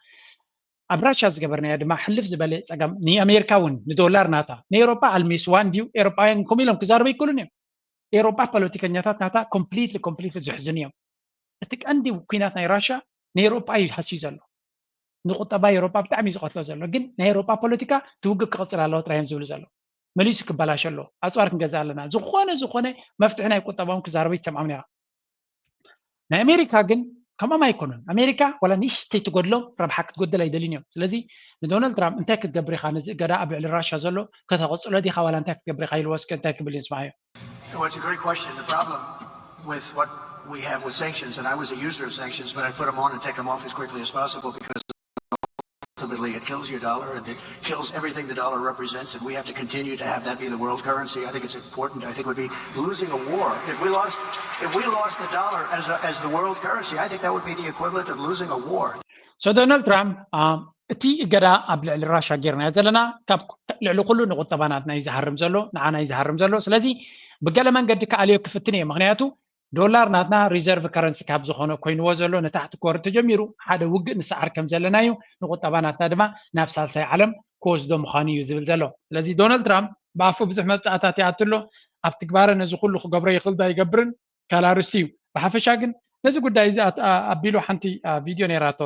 ኣብ ራሻ ዝገበርናዮ ድማ ሕልፍ ዝበለ ፀገም ንኣሜሪካ እውን ንዶላር ናታ ንኤውሮጳ ኣልሚስዋ እንድዩ። ኤውሮጳውያን ከምኡ ኢሎም ክዛረቡ ኣይክእሉን እዮም። ኤውሮጳ ፖለቲከኛታት ናታ ኮምፕሊትሊ ኮምፕሊትሊ ዝሕዝኑ እዮም። እቲ ቀንዲ ኩናት ናይ ራሻ ንኤውሮጳ እዩ ሃስዩ ዘሎ። ንቁጠባ ኤውሮጳ ብጣዕሚ እዩ ዝቐትሎ ዘሎ። ግን ናይ ኤውሮጳ ፖለቲካ ትውግእ ክቕፅል ኣለዎ ጥራይ እዮም ዝብሉ ዘሎ። መሊሱ ክበላሽ ኣሎ። ኣፅዋር ክንገዛ ኣለና። ዝኾነ ዝኾነ መፍትሒ ናይ ቁጠባውን ክዛረቡ ይሰምዖም ነራ። ናይ ኣሜሪካ ግን ከምኦም ኣይኮኑን። ኣሜሪካ ዋላ ንእሽተይ ትጎድሎም ረብሓ ክትጎድል ኣይደልን እዮም። ስለዚ ንዶናልድ ትራምፕ እንታይ ክትገብር ኢኻ ነዚ እገዳ ኣብ ልዕሊ ራሻ ዘሎ ከተቐፅሎ ዲኻ ዋላ እንታይ ክትገብር ኢኻ ኢልዎ እስከ እንታይ ክብል እዩ ንስማዓዮ። Well, it's a great question. The problem with what we have with sanctions, and I was a user of sanctions, but I put them on and take them off as quickly as possible because ultimately it kills your dollar and it kills everything the dollar represents, and we have to continue to have that be the world currency. I think it's important. I think we'd be losing a war if we lost if we lost the dollar as a, as the world currency. I think that would be the equivalent of losing a war. So Donald Trump, um, እቲ እገዳ ኣብ ልዕሊ ራሻ ጌርናዮ ዘለና ካብ ልዕሊ ኩሉ ንቁጠባ ናትና እዩ ዝሃርም ዘሎ፣ ንዓና እዩ ዝሃርም ዘሎ። ስለዚ ብገለ መንገዲ ክኣልዮ ክፍትን እየ። ምክንያቱ ዶላር ናትና ሪዘርቭ ከረንሲ ካብ ዝኾነ ኮይንዎ ዘሎ ንታሕቲ ክወርድ ተጀሚሩ ሓደ ውግእ ንሰዓር ከም ዘለና እዩ። ንቁጠባ ናትና ድማ ናብ ሳልሳይ ዓለም ክወስዶ ምዃኑ እዩ ዝብል ዘሎ። ስለዚ ዶናልድ ትራምፕ ብኣፉ ብዙሕ መብፃእታት ይኣቱ ኣሎ። ኣብ ትግባረ ነዚ ኩሉ ክገብሮ ይኽእል ዶ ኣይገብርን ካልእ ኣርእስቲ እዩ። ብሓፈሻ ግን ነዚ ጉዳይ እዚ ኣቢሉ ሓንቲ ቪድዮ ነይራቶ።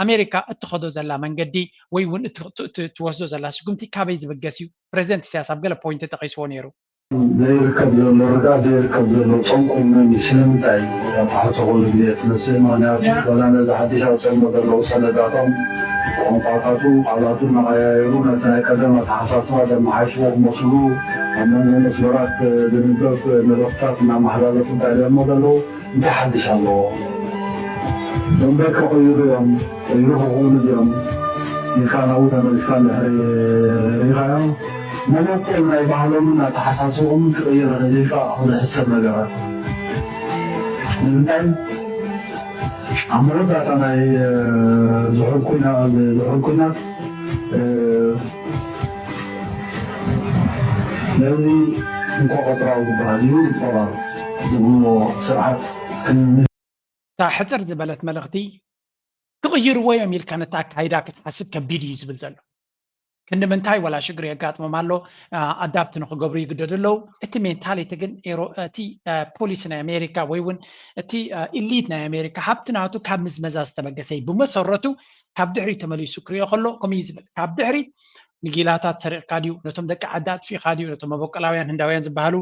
ኣሜሪካ እትኸዶ ዘላ መንገዲ ወይ እውን እትወስዶ ዘላ ስጉምቲ ካበይ ዝበገስ እዩ? ፕሬዚደንት ኢሳያስ ኣብ ገለ ፖይንት ጠቒስዎ ነይሩ። ዘይርከብ ዘሎ ርግኣት ዘይርከብ ዘሎ ጠንቁ መን እዩ? ስለምንታይ እዩ እታ ሕቶ ኩሉ ግዜ ትመፅእ? ምክንያቱ ዋላ ነዚ ሓድሽ ኣውፅኦሞ ዘለዉ ሰነዳቶም ቋንቋታቱ ቃላቱ እናቐያየሩ ነቲ ናይ ቀደም ኣተሓሳስባ ዘመሓይሽዎ ክመስሉ ኣብ መንጎ መስመራት ዝንበብ መልእኽትታት እናመሓላለፉ እንታይ ኢሎሞ ዘለዉ? እንታይ ሓድሽ ኣለዎ? ደንበ ክቕይሩ እዮም፣ ቀይሩ ክኽውኑ ድዮም ኢልካ ናብኡ ተመሊስካ እንድሕሪ ርኢኻዮ፣ መበቆል ናይ ባህሎምን ኣተሓሳስቦምን ክቕየር ገዲፍካ ክሕሰብ ነገር ኣሎ። ንምንታይ ኣብ መወዳእታ ናይ ዝሑል ኩናት ነዚ እንኳ ቆፅራዊ ዝበሃል እዩ ይቆራሩ ዝብልዎ ስርዓት እታ ሕፅር ዝበለት መልእኽቲ ክቕይርዎ እዮም ኢልካ ነቲ ኣካይዳ ክትሓስብ ከቢድ እዩ ዝብል ዘሎ። ክንዲ ምንታይ ወላ ሽግር የጋጥሞም ኣሎ ኣዳፕት ንክገብሩ ይግደዱ ኣለዉ። እቲ ሜንታሊቲ ግን እቲ ፖሊሲ ናይ ኣሜሪካ ወይ እውን እቲ ኢሊት ናይ ኣሜሪካ ሃብቲ ናቱ ካብ ምዝመዛ ዝተበገሰ እዩ። ብመሰረቱ ካብ ድሕሪት ተመሊሱ ክሪኦ ከሎ ከምኡ እዩ ዝብል። ካብ ድሕሪት ንጊላታት ሰሪቕካ ድዩ፣ ነቶም ደቂ ዓዲ ኣጥፊእካ ድዩ፣ ነቶም መበቆላውያን ህንዳውያን ዝበሃሉ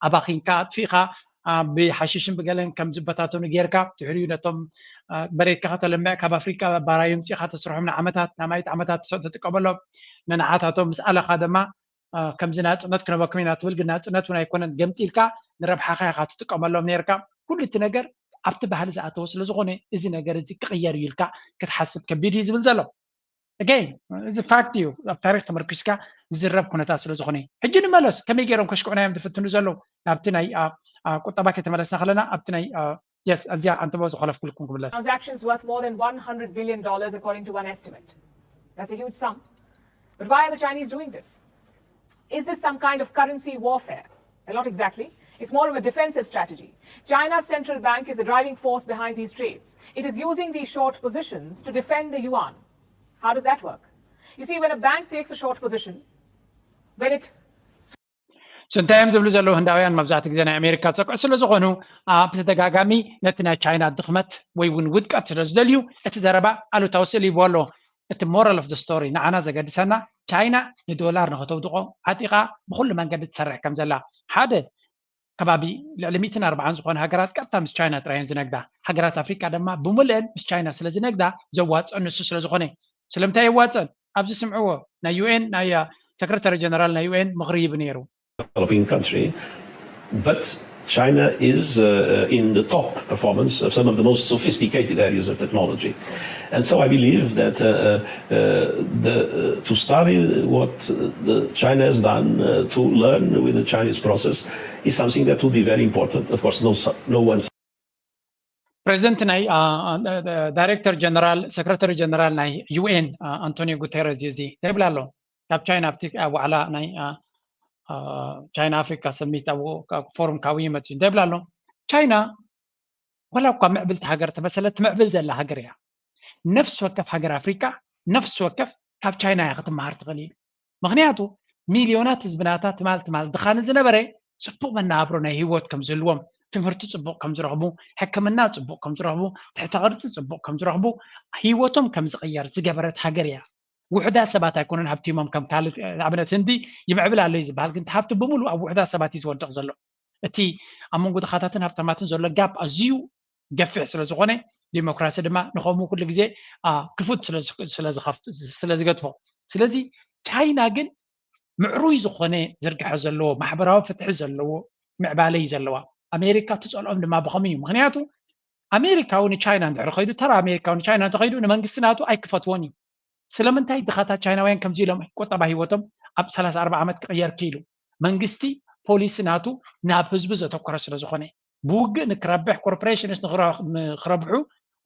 ኣባኺንካ ኣጥፊእካ ብሓሽሽን ብገለን ከም ዝበታተኑ ጌርካ ድሕሪኡ ነቶም መሬትካ ከተልምዕ ካብ ኣፍሪቃ ባራዩ ምፂእካ ተስርሖም ንዓመታት ንኣማኢት ዓመታት ትጥቀመሎም። ንንዓታቶም ምስ ኣለኻ ድማ ከምዚ ናፅነት ክነበኩም ኢና ትብል፣ ግን ናፅነት እውን ኣይኮነን፣ ገምጢልካ ንረብሓኻ ኢኻ ትጥቀመሎም ኔርካ። ኩሉ እቲ ነገር ኣብቲ ባህሊ ዝኣተወ ስለዝኾነ እዚ ነገር እዚ ክቕየር እዩ ኢልካ ክትሓስብ ከቢድ እዩ ዝብል ዘሎ። ኣገይን እዚ ፋክት እዩ። ኣብ ታሪክ ተመርኪስካ ዝዝረብ ኩነታት ስለዝኾነ ሕጂ ንመለስ ከመይ ገይሮም ከሽክዑና እዮም ዝፍትኑ ዘለዉ ናብቲ ናይ ቁጠባ ከተመለስና ከለና ኣብቲ ናይ የስ ኣብዚኣ ኣንተቦ ዝኮለፍኩልኩም ክምለስ Transactions worth more than one hundred billion dollars according to one estimate. That's a huge sum. But why are the Chinese doing this? Is this some kind of currency warfare? Well, not exactly. It's more of a defensive strategy. China's central bank is the driving force behind these trades. It is using these short positions to defend the yuan. How does that work? You see, when a bank takes a short position, when it So እንታይ እዮም ዝብሉ ዘለዉ ህንዳውያን? መብዛሕትኡ ግዜ ናይ ኣሜሪካ ፀቅዑ ስለዝኾኑ ብተደጋጋሚ ነቲ ናይ ቻይና ድኽመት ወይ እውን ውድቀት ስለዝደልዩ እቲ ዘረባ ኣሉታዊ ስእሊ ይብዎ ኣለዉ። እቲ moral of the story ንዓና ዘገድሰና ቻይና ንዶላር ንክተውድቆ ዓጢቓ ብኩሉ መንገዲ ትሰርሕ ከም ዘላ ሓደ ከባቢ ልዕሊ ሚእትን ኣርባዓን ዝኾነ ሃገራት ቀጥታ ምስ ቻይና ጥራየን ዝነግዳ። ሃገራት ኣፍሪቃ ድማ ብምልአን ምስ ቻይና ስለ ዝነግዳ ዘዋፅኦ ንሱ ስለ ዝኾነ። ስለምንታይ የዋፅአን? ኣብዚ ስምዕዎ ናይ ዩኤን ናይ ሰክረታሪ ጀነራል ናይ ዩኤን ምኽሪ ይብ ነይሩ። developing country, but China is uh, in the top performance of some of the most sophisticated areas of technology. And so I believe that uh, uh, the, uh, to study what the China has done, uh, to learn with the Chinese process, is something that would be very important. Of course, no, no one ፕሬዚደንት ናይ ዳይሬክተር ጀነራል ሰክረታሪ ጀነራል ናይ ዩኤን ኣንቶኒዮ ጉተረዝ እዩ። እዚ እንታይ ይብል ኣሎ? ካብ ቻይና ኣብቲ ዋዕላ ናይ ቻይና ኣፍሪካ ሰሚት ፎርም ካብኡ ይመፅእ እንታይ ይብል ኣሎ? ቻይና ወላ እኳ ምዕብልቲ ሃገር ተመሰለት ትምዕብል ዘላ ሃገር እያ። ነፍሲ ወከፍ ሃገር ኣፍሪካ ነፍሲ ወከፍ ካብ ቻይና እያ ክትመሃር ትኽእል ኢሉ። ምኽንያቱ ሚልዮናት ህዝብናታ ትማል ትማል ድኻ ንዝነበረ ፅቡቕ መነባብሮ ናይ ህይወት ከም ዝህልዎም፣ ትምህርቲ ፅቡቕ ከም ዝረኽቡ፣ ሕክምና ፅቡቕ ከም ዝረኽቡ፣ ትሕተ ቅርፂ ፅቡቕ ከም ዝረኽቡ፣ ህይወቶም ከም ዝቕየር ዝገበረት ሃገር እያ። ውሑዳት ሰባት ኣይኮኑን ሃብቲሞም ከም ካልእ ንኣብነት ህንዲ ይምዕብል ኣሎ እዩ ዝበሃል፣ ግን እቲ ሃብቲ ብምሉእ ኣብ ውሑዳት ሰባት እዩ ዝወድቕ ዘሎ። እቲ ኣብ መንጎ ድኻታትን ሃብታማትን ዘሎ ጋፕ ኣዝዩ ገፊሕ ስለ ዝኾነ ዲሞክራሲ ድማ ንኸምኡ ኩሉ ግዜ ክፉት ስለ ዝገድፎ። ስለዚ ቻይና ግን ምዕሩይ ዝኾነ ዝርግሐ ዘለዎ ማሕበራዊ ፍትሒ ዘለዎ ምዕባለ እዩ ዘለዋ። ኣሜሪካ ትፀልኦም ድማ ብኸምኡ እዩ። ምክንያቱ ኣሜሪካዊ ንቻይና እንድሕር ከይዱ ተራ ኣሜሪካዊ ንቻይና እንተኸይዱ ንመንግስቲ ናቱ ኣይክፈትዎን እዩ። ስለምንታይ ድኻታት ቻይናውያን ከምዚ ኢሎም ቁጠባ ህይወቶም ኣብ ሰላሳ ኣርባዓ ዓመት ክቕየር ክኢሉ? መንግስቲ ፖሊሲ ናቱ ናብ ህዝቢ ዘተኮረ ስለ ዝኾነ ብውግእ ንክረብሕ ኮርፖሬሽንስ ንክረብሑ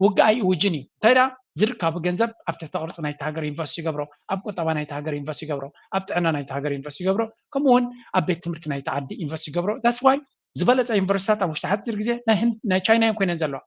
ውግእ ኣይእውጅን እዩ። እንታይ ደኣ ዝርካቡ ገንዘብ ኣብ ትሕቲ ቅርፂ ናይቲ ሃገር ኢንቨስት ይገብሮ፣ ኣብ ቁጠባ ናይቲ ሃገር ኢንቨስት ይገብሮ፣ ኣብ ጥዕና ናይቲ ሃገር ኢንቨስት ይገብሮ፣ ከምኡ እውን ኣብ ቤት ትምህርቲ ናይቲ ዓዲ ኢንቨስት ይገብሮ። ዳስ ዋይ ዝበለፀ ዩኒቨርሲታት ኣብ ውሽጢ ሓፂር ግዜ ናይ ቻይና እዮም ኮይነን ዘለዋ።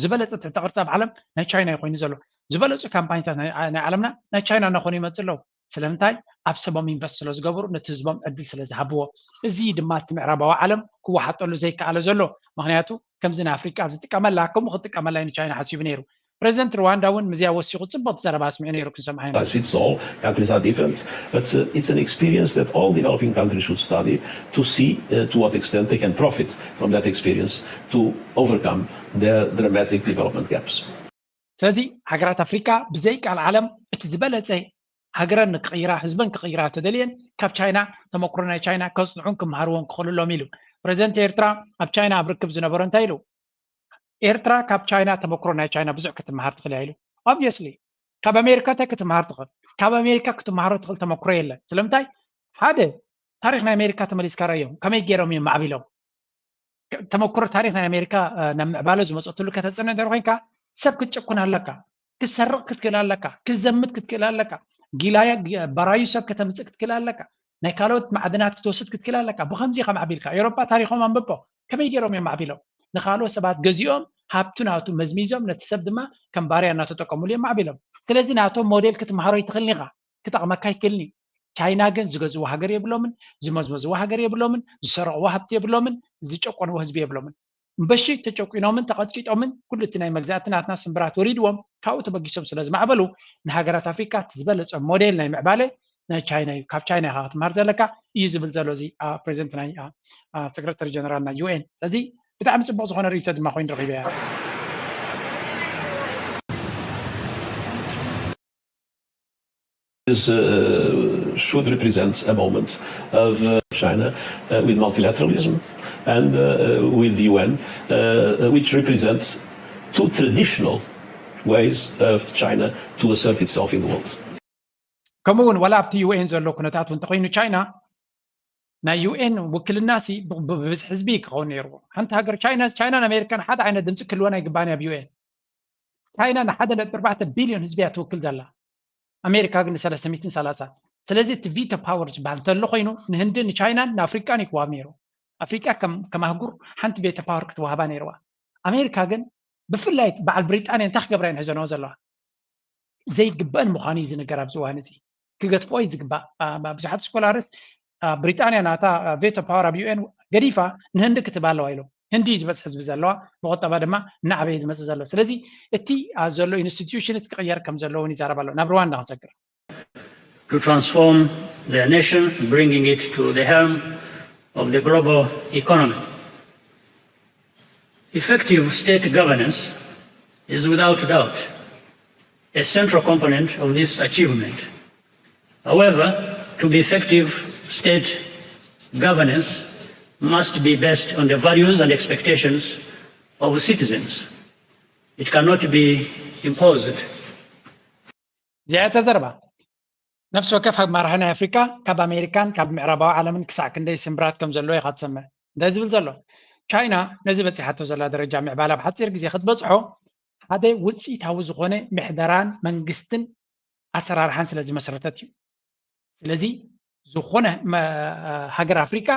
ዝበለፀ ትሕተ ቅርፂ ኣብ ዓለም ናይ ቻይና እዩ ኮይኑ ዘሎ። ዝበለፁ ካምፓኒታት ናይ ዓለምና ናይ ቻይና እናኾኑ ይመፅእ ኣለዉ። ስለምንታይ? ኣብ ሰቦም ኢንቨስት ስለ ዝገብሩ ነቲ ህዝቦም ዕድል ስለ ዝሃብዎ። እዚ ድማ እቲ ምዕራባዊ ዓለም ክወሓጠሉ ዘይከኣለ ዘሎ። ምክንያቱ ከምዚ ንኣፍሪቃ ዝጥቀመላ ከምኡ ክጥቀመላ እዩ ንቻይና ሓሲቡ ነይሩ። ፕሬዚደንት ሩዋንዳ እውን ምዚኣ ወሲኹ ፅብቕቲ ዘረባ ኣስሚዑ ነይሩ ክንሰምዓ ኢና። It's all countries are different, but uh, it's an experience that all developing countries should study to see uh, to what extent they can profit from that experience to overcome their dramatic development gaps. ስለዚ ሃገራት ኣፍሪካ ብዘይ ቃል ዓለም እቲ ዝበለፀ ሃገረን ንክቕይራ ህዝበን ክቕይራ ተደልየን ካብ ቻይና ተመክሮ ናይ ቻይና ከፅንዑን ክመሃርዎን ክኽእሉ ኣሎም ኢሉ። ፕሬዚደንት ኤርትራ ኣብ ቻይና ኣብ ርክብ ዝነበሮ እንታይ ኢሉ? ኤርትራ ካብ ቻይና ተመክሮ ናይ ቻይና ብዙሕ ክትመሃር ትኽእል እያ ኢሉ። ኦብቪየስሊ ካብ ኣሜሪካ እንታይ ክትመሃር ትኽእል? ካብ ኣሜሪካ ክትመሃሮ ትኽእል ተመክሮ የለን። ስለምንታይ? ሓደ፣ ታሪኽ ናይ ኣሜሪካ ተመሊስካ ረእዮም፣ ከመይ ገይሮም እዮም ማዕቢሎም። ተመክሮ ታሪኽ ናይ ኣሜሪካ ናብ ምዕባለ ዝመፀትሉ ከተፅነ እንተ ኮይንካ፣ ሰብ ክትጨኩን ኣለካ፣ ክትሰርቕ ክትክእል ኣለካ፣ ክትዘምት ክትክእል ኣለካ፣ ጊላያ ባራዩ ሰብ ከተምፅእ ክትክእል ኣለካ፣ ናይ ካልኦት ማዕድናት ክትወስድ ክትክእል ኣለካ። ብከምዚ ከም ዓቢልካ ኤሮጳ ታሪኾም ኣንብቦ፣ ከመይ ገይሮም እዮም ማዕቢሎም? ንካልኦት ሰባት ገዚኦም ሃብቱ ናቱ መዝሚዞም ነቲ ሰብ ድማ ከም ባርያ እናተጠቀሙሉ እዮም ማዕቢሎም። ስለዚ ናቶም ሞዴል ክትመሃሮ ይትኽእልኒ ኢኻ፣ ክጠቕመካ ይክእልኒ። ቻይና ግን ዝገዝዎ ሃገር የብሎምን፣ ዝመዝመዝዎ ሃገር የብሎምን፣ ዝሰረቕዎ ሃብቲ የብሎምን፣ ዝጨቆንዎ ህዝቢ የብሎምን። እምበሺ ተጨቂኖምን ተቐጥቂጦምን ኩሉ እቲ ናይ መግዛእቲ ናትና ስምብራት ወሪድዎም ካብኡ ተበጊሶም ስለ ዝማዕበሉ ንሃገራት ኣፍሪካ እቲ ዝበለፀ ሞዴል ናይ ምዕባለ ናይ ቻይና እዩ። ካብ ቻይና ኢኻ ክትምሃር ዘለካ እዩ ዝብል ዘሎ እዚ ፕሬዚደንት ናይ ሰክረታሪ ጀነራል ናይ ዩ ኤን። ስለዚ ብጣዕሚ ፅቡቅ ዝኾነ ርእይቶ ድማ ኮይኑ ረኺበያ። This uh, should represent a moment of uh, China uh, with multilateralism and uh, with the U N, uh, which represents two traditional ways of China to assert itself in the world. ከምኡ እውን ዋላ ኣብቲ ዩ ኤን ዘሎ ኩነታት እውን እንተኮይኑ ቻይና ናይ ዩ ኤን ውክልና ሲ ብብዝሒ ህዝቢ ክኸውን ነይርዎ። ሓንቲ ሃገር ቻይና ቻይናን ኣሜሪካን ሓደ ዓይነት ድምፂ ክህልወን ኣይግባን ኣብ ዩ ኤን። ቻይና ንሓደ ነጥቢ ኣርባዕተ ቢልዮን ህዝቢ እያ ትውክል ዘላ፣ ኣሜሪካ ግን ንሰለስተ ሚእትን ሰላሳን። ስለዚ እቲ ቪቶ ፓወር ዝበሃል እንተሎ ኮይኑ ንህንድን ንቻይናን ንኣፍሪቃን ይክዋብ ነይሩ። ኣፍሪቃ ከም ኣህጉር ሓንቲ ቪቶ ፓወር ክትወሃባ ነይርዋ። ኣሜሪካ ግን ብፍላይ በዓል ብሪጣንያ እንታይ ክገብራ እየን ሒዘንኦ ዘለዋ? ዘይግበአን ምዃኑ እዩ ዝንገር ኣብዚ እዋን እዚ። ክገድፍኦ እዩ ዝግባእ። ብዙሓት ስኮላርስ ብሪጣንያ ናታ ቬቶ ፓወር ኣብ ዩ ኤን ገዲፋ ንህንዲ ክትህባ ኣለዋ ኢሎም። ህንዲ እዩ ዝበዝሕ ህዝቢ ዘለዋ፣ ብቁጠባ ድማ እናዓበየ ዝመፅእ ዘሎ። ስለዚ እቲ ዘሎ ኢንስቲትዩሽንስ ክቕየር ከም ዘለዎ እውን ይዛረብ ኣሎ። ናብ ሩዋንዳ ክንሰግር። To transform their nation, bringing it to the helm of the global economy. Effective state governance is without doubt a central component of this achievement. However, to be effective, state governance must be based on the values and expectations of citizens. It cannot be imposed. እዚኣ ተዘርባ ነፍሲ ወከፍ መራሒ ናይ ኣፍሪካ ካብ ኣሜሪካን ካብ ምዕራባዊ ዓለምን ክሳዕ ክንደይ ስምብራት ከም ዘለዎ ኢኻ ትሰምዕ። እንታይ ዝብል ዘሎ? ቻይና ነዚ በፂሓቶ ዘላ ደረጃ ምዕባላ ብሓፂር ግዜ ክትበፅሖ ሓደ ውፅኢታዊ ዝኾነ ምሕደራን መንግስትን ኣሰራርሓን ስለ ዝመሰረተት እዩ። ስለዚ ዝኾነ ሃገር ኣፍሪካ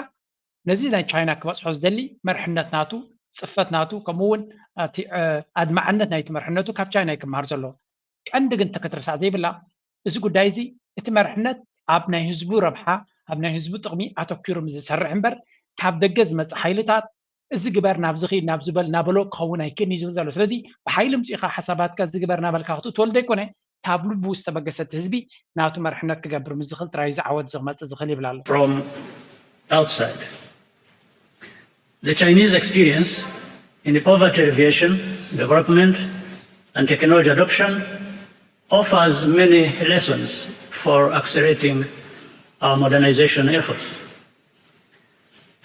ነዚ ናይ ቻይና ክበፅሖ ዝደሊ መርሕነት ናቱ፣ ፅፈት ናቱ፣ ከምኡ እውን ኣድማዕነት ናይቲ መርሕነቱ ካብ ቻይና ይክምሃር ዘሎ። ቀንዲ ግን ተከትርሳዕ ዘይብላ እዚ ጉዳይ እዚ እቲ መርሕነት ኣብ ናይ ህዝቡ ረብሓ ኣብ ናይ ህዝቡ ጥቕሚ ኣተኪሩ ምስ ዝሰርሕ እምበር ካብ ደገ ዝመፅእ ሓይልታት እዚ ግበር ናብዚ ኺድ ናብዚ በል ናበሎ ክኸውን ኣይክእልን እዩ ዝብል ዘሎ። ስለዚ ብሓይሊ ምፅኢኻ ሓሳባትካ እዚ ግበር ናበልካ ክትእትወሉ ዘይኮነ ካብ ልቡ ዝተበገሰ እቲ ህዝቢ ናቱ መርሕነት ክገብር ምስ ዝኽእል ጥራይ እዚ ዓወት እዚ ክመፅእ ዝኽእል ይብል ኣሎ። From outside. The Chinese experience in the poverty alleviation, development, and technology adoption offers many lessons for accelerating our modernization efforts.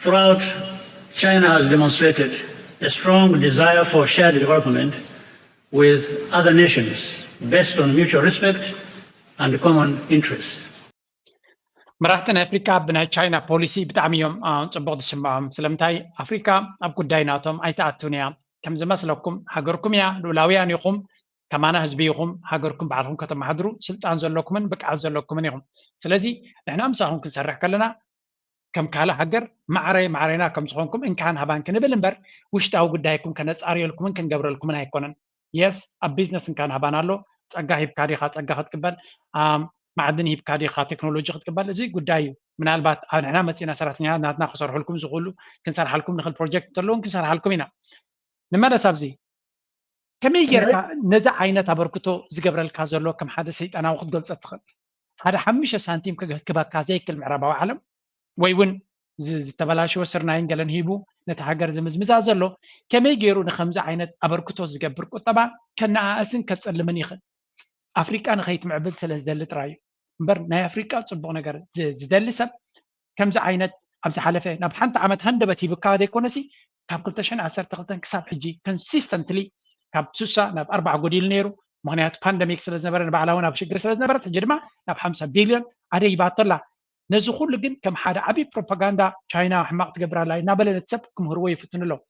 Throughout, China has demonstrated a strong desire for shared development with other nations based on mutual respect and common interests. መራሕቲ ናይ ኣፍሪካ ብናይ ቻይና ፖሊሲ ብጣዕሚ እዮም ጽቡቕ ዝስምዖም። ስለምንታይ ኣፍሪካ ኣብ ጉዳይ ናቶም ኣይትኣቱን እያ። ከም ዝመስለኩም ሃገርኩም እያ፣ ልኡላውያን ኢኹም፣ ከማና ህዝቢ ኢኹም፣ ሃገርኩም ባዕልኩም ከተመሓድሩ ስልጣን ዘለኩምን ብቅዓት ዘለኩምን ኢኹም። ስለዚ ንሕና ምሳኹም ክንሰርሕ ከለና ከም ካልእ ሃገር ማዕረ ማዕሬና ከም ዝኾንኩም እንካን ሃባን ክንብል እምበር ውሽጣዊ ጉዳይኩም ከነጻርየልኩምን ክንገብረልኩምን ኣይኮነን። የስ ኣብ ቢዝነስ እንካን ሃባን ኣሎ፣ ጸጋ ሂብካ ዲኻ ጸጋ ክትቅበል፣ ማዕድን ሂብካ ዲኻ ቴክኖሎጂ ክትቅበል፣ እዚ ጉዳይ እዩ። ምናልባት ኣብ ንሕና መጺና ሰራሕተኛታት ናትና ክሰርሑልኩም ዝኽእሉ ክንሰርሓልኩም ንኽእል ፕሮጀክት እንተለውን ክንሰርሓልኩም ኢና። ንመለስ ኣብዚ ከመይ ጌርካ ነዚ ዓይነት ኣበርክቶ ዝገብረልካ ዘሎ ከም ሓደ ሰይጣናዊ ክትገልጾ ትኽእል? ሓደ ሓሙሽተ ሳንቲም ክበካ ዘይክእል ምዕራባዊ ዓለም ወይ እውን ዝተበላሸወ ስርናይን ገለን ሂቡ ነቲ ሃገር ዝምዝምዛ ዘሎ ከመይ ገይሩ ንከምዚ ዓይነት ኣበርክቶ ዝገብር ቁጠባ ከነኣእስን ከጸልምን ይኽእል? ኣፍሪቃ ንኸይትምዕብል ስለ ዝደሊ ጥራይ እዩ እምበር ናይ ኣፍሪቃ ጽቡቕ ነገር ዝደሊ ሰብ ከምዚ ዓይነት ኣብ ዝሓለፈ ናብ ሓንቲ ዓመት ሃንደበት ሂብካ ዘይኮነሲ ካብ ክልተ ሽሕን ዓሰርተ ክልተን ክሳብ ሕጂ ኮንሲስተንትሊ ካብ ስሳ ናብ ኣርባዓ ጎዲሉ ነይሩ። ምክንያቱ ፓንደሚክ ስለ ዝነበረ ንባዕላ እውን ኣብ ሽግር ስለ ዝነበረት ሕጂ ድማ ናብ ሓምሳ ቢልዮን ኣደይባቶ ኣላ። ነዚ ኩሉ ግን ከም ሓደ ዓብዪ ፕሮፓጋንዳ ቻይና ሕማቕ ትገብር ኣላ እናበለ ነቲ ሰብ ክምህርዎ ይፍትኑ ኣለዉ።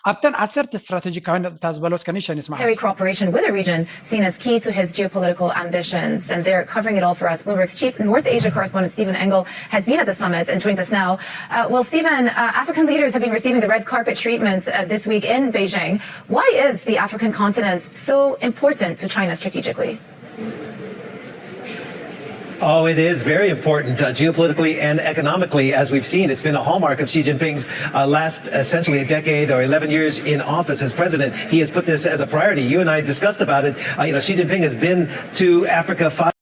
ኣብተን ዓሰርተ ስትራቴጂካውያን ነጥብታት ዝበሎ እስከ ንእሽተይ ንስማዕ። Military cooperation with a region seen as key to his geopolitical ambitions. And they're covering it all for us. Bloomberg's chief North Asia correspondent Stephen Engel has been at the summit and joins us now. Uh, well, Stephen, uh, African leaders have been receiving the red carpet treatment uh, this week in Beijing. Why is the African continent so important to China strategically? Oh, it is very important uh, geopolitically and economically, as we've seen. It's been a hallmark of Xi Jinping's uh, last essentially a decade or eleven years in office as president. He has put this as a priority. You and I discussed about it. Uh, you know, Xi Jinping has been to Africa five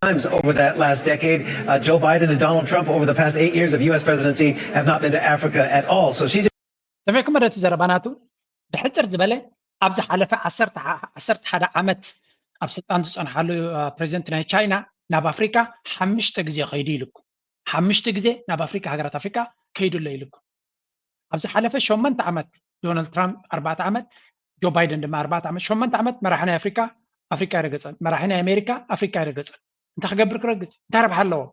times over that last decade. Uh, Joe Biden and Donald Trump over the past eight years of U S presidency have not been to Africa at all. So Xi ሰሚዕኩም መደቲ ዘረባናቱ ብሕፅር ዝበለ ኣብ ዝሓለፈ ዓሰርተ ሓደ ዓመት ኣብ ስልጣን ዝፀንሓሉ ፕሬዚደንት ናይ ቻይና ናብ ኣፍሪካ ሓምሽተ ግዜ ከይዱ ኢልኩም ሓምሽተ ግዜ ናብ ኣፍሪካ ሃገራት ኣፍሪካ ከይዱ ኣሎ ኢልኩም ኣብ ዝሓለፈ ሸመንተ ዓመት ዶናልድ ትራምፕ ኣርባዕተ ዓመት ጆ ባይደን ድማ ኣርባዕተ ዓመት ሸመንተ ዓመት መራሒ ናይ ኣፍሪካ ኣፍሪካ ኣይረገፀን መራሒ ናይ ኣሜሪካ ኣፍሪካ ኣይረገፀን እንታይ ክገብር ክረግፅ እንታይ ረብሓ ኣለዎ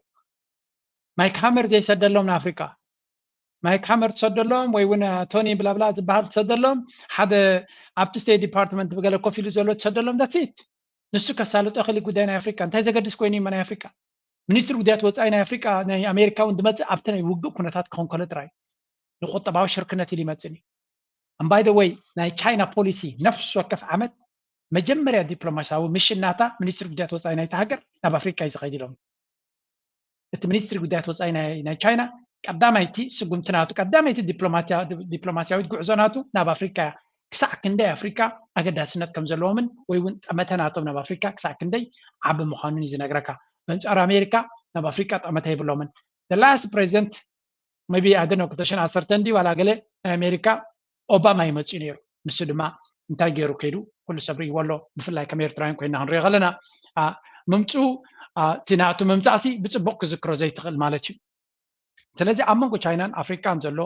ማይክ ሃመር ዘይሰደሎም ንኣፍሪካ ማይክ ሃመር ትሰደሎም ወይ እውን ቶኒ ብላብላ ዝበሃል ትሰደሎም ሓደ ኣብቲ ስቴት ዲፓርትመንት ብገለ ኮፍ ኢሉ ዘሎ ትሰደሎም ዳትሲት ንሱ ከሳልጦ ክሊ ጉዳይ ናይ ኣፍሪካ እንታይ ዘገድስ ኮይኑ እዩ ናይ ኣፍሪካ ሚኒስትሪ ጉዳያት ወፃኢ ናይ ኣፍሪካ ናይ ኣሜሪካ እውን ዝመፅእ ኣብቲ ናይ ውግእ ኩነታት ክኾን ከሎ ጥራይ ንቁጠባዊ ሽርክነት ኢሉ ይመፅእ እዩ ኣምባይ ደ ወይ ናይ ቻይና ፖሊሲ ነፍሲ ወከፍ ዓመት መጀመርያ ዲፕሎማሲያዊ ምሽን ናታ ሚኒስትሪ ጉዳያት ወፃኢ ናይቲ ሃገር ናብ ኣፍሪካ እዩ ዝኸይድ ኢሎም እቲ ሚኒስትሪ ጉዳያት ወፃኢ ናይ ቻይና ቀዳማይቲ ስጉምቲ ናቱ ቀዳመይቲ ዲፕሎማሲያዊት ጉዕዞ ናቱ ናብ ኣፍሪካ እያ ክሳዕ ክንደይ ኣፍሪካ ኣገዳስነት ከም ዘለዎምን ወይ እውን ጠመተ ናቶም ናብ ኣፍሪካ ክሳዕ ክንደይ ዓቢ ምዃኑን እዩ ዝነግረካ በንፃር ኣሜሪካ ናብ ኣፍሪካ ጠመተ የብሎምን ላስት ፕሬዚደንት ቢ ኣደነ ክልተ ሽሕን ዓሰርተን ድዩ ዋላ ገለ ናይ ኣሜሪካ ኦባማ ይመፅኡ ነይሩ ንሱ ድማ እንታይ ገይሩ ከይዱ ኩሉ ሰብ ርእይዎ ኣሎ ብፍላይ ከም ኤርትራውያን ኮይና ክንሪኦ ከለና ምምፅኡ እቲ ናቱ ምምፃእሲ ብፅቡቅ ክዝክሮ ዘይትኽእል ማለት እዩ ስለዚ ኣብ መንጎ ቻይናን ኣፍሪካን ዘሎ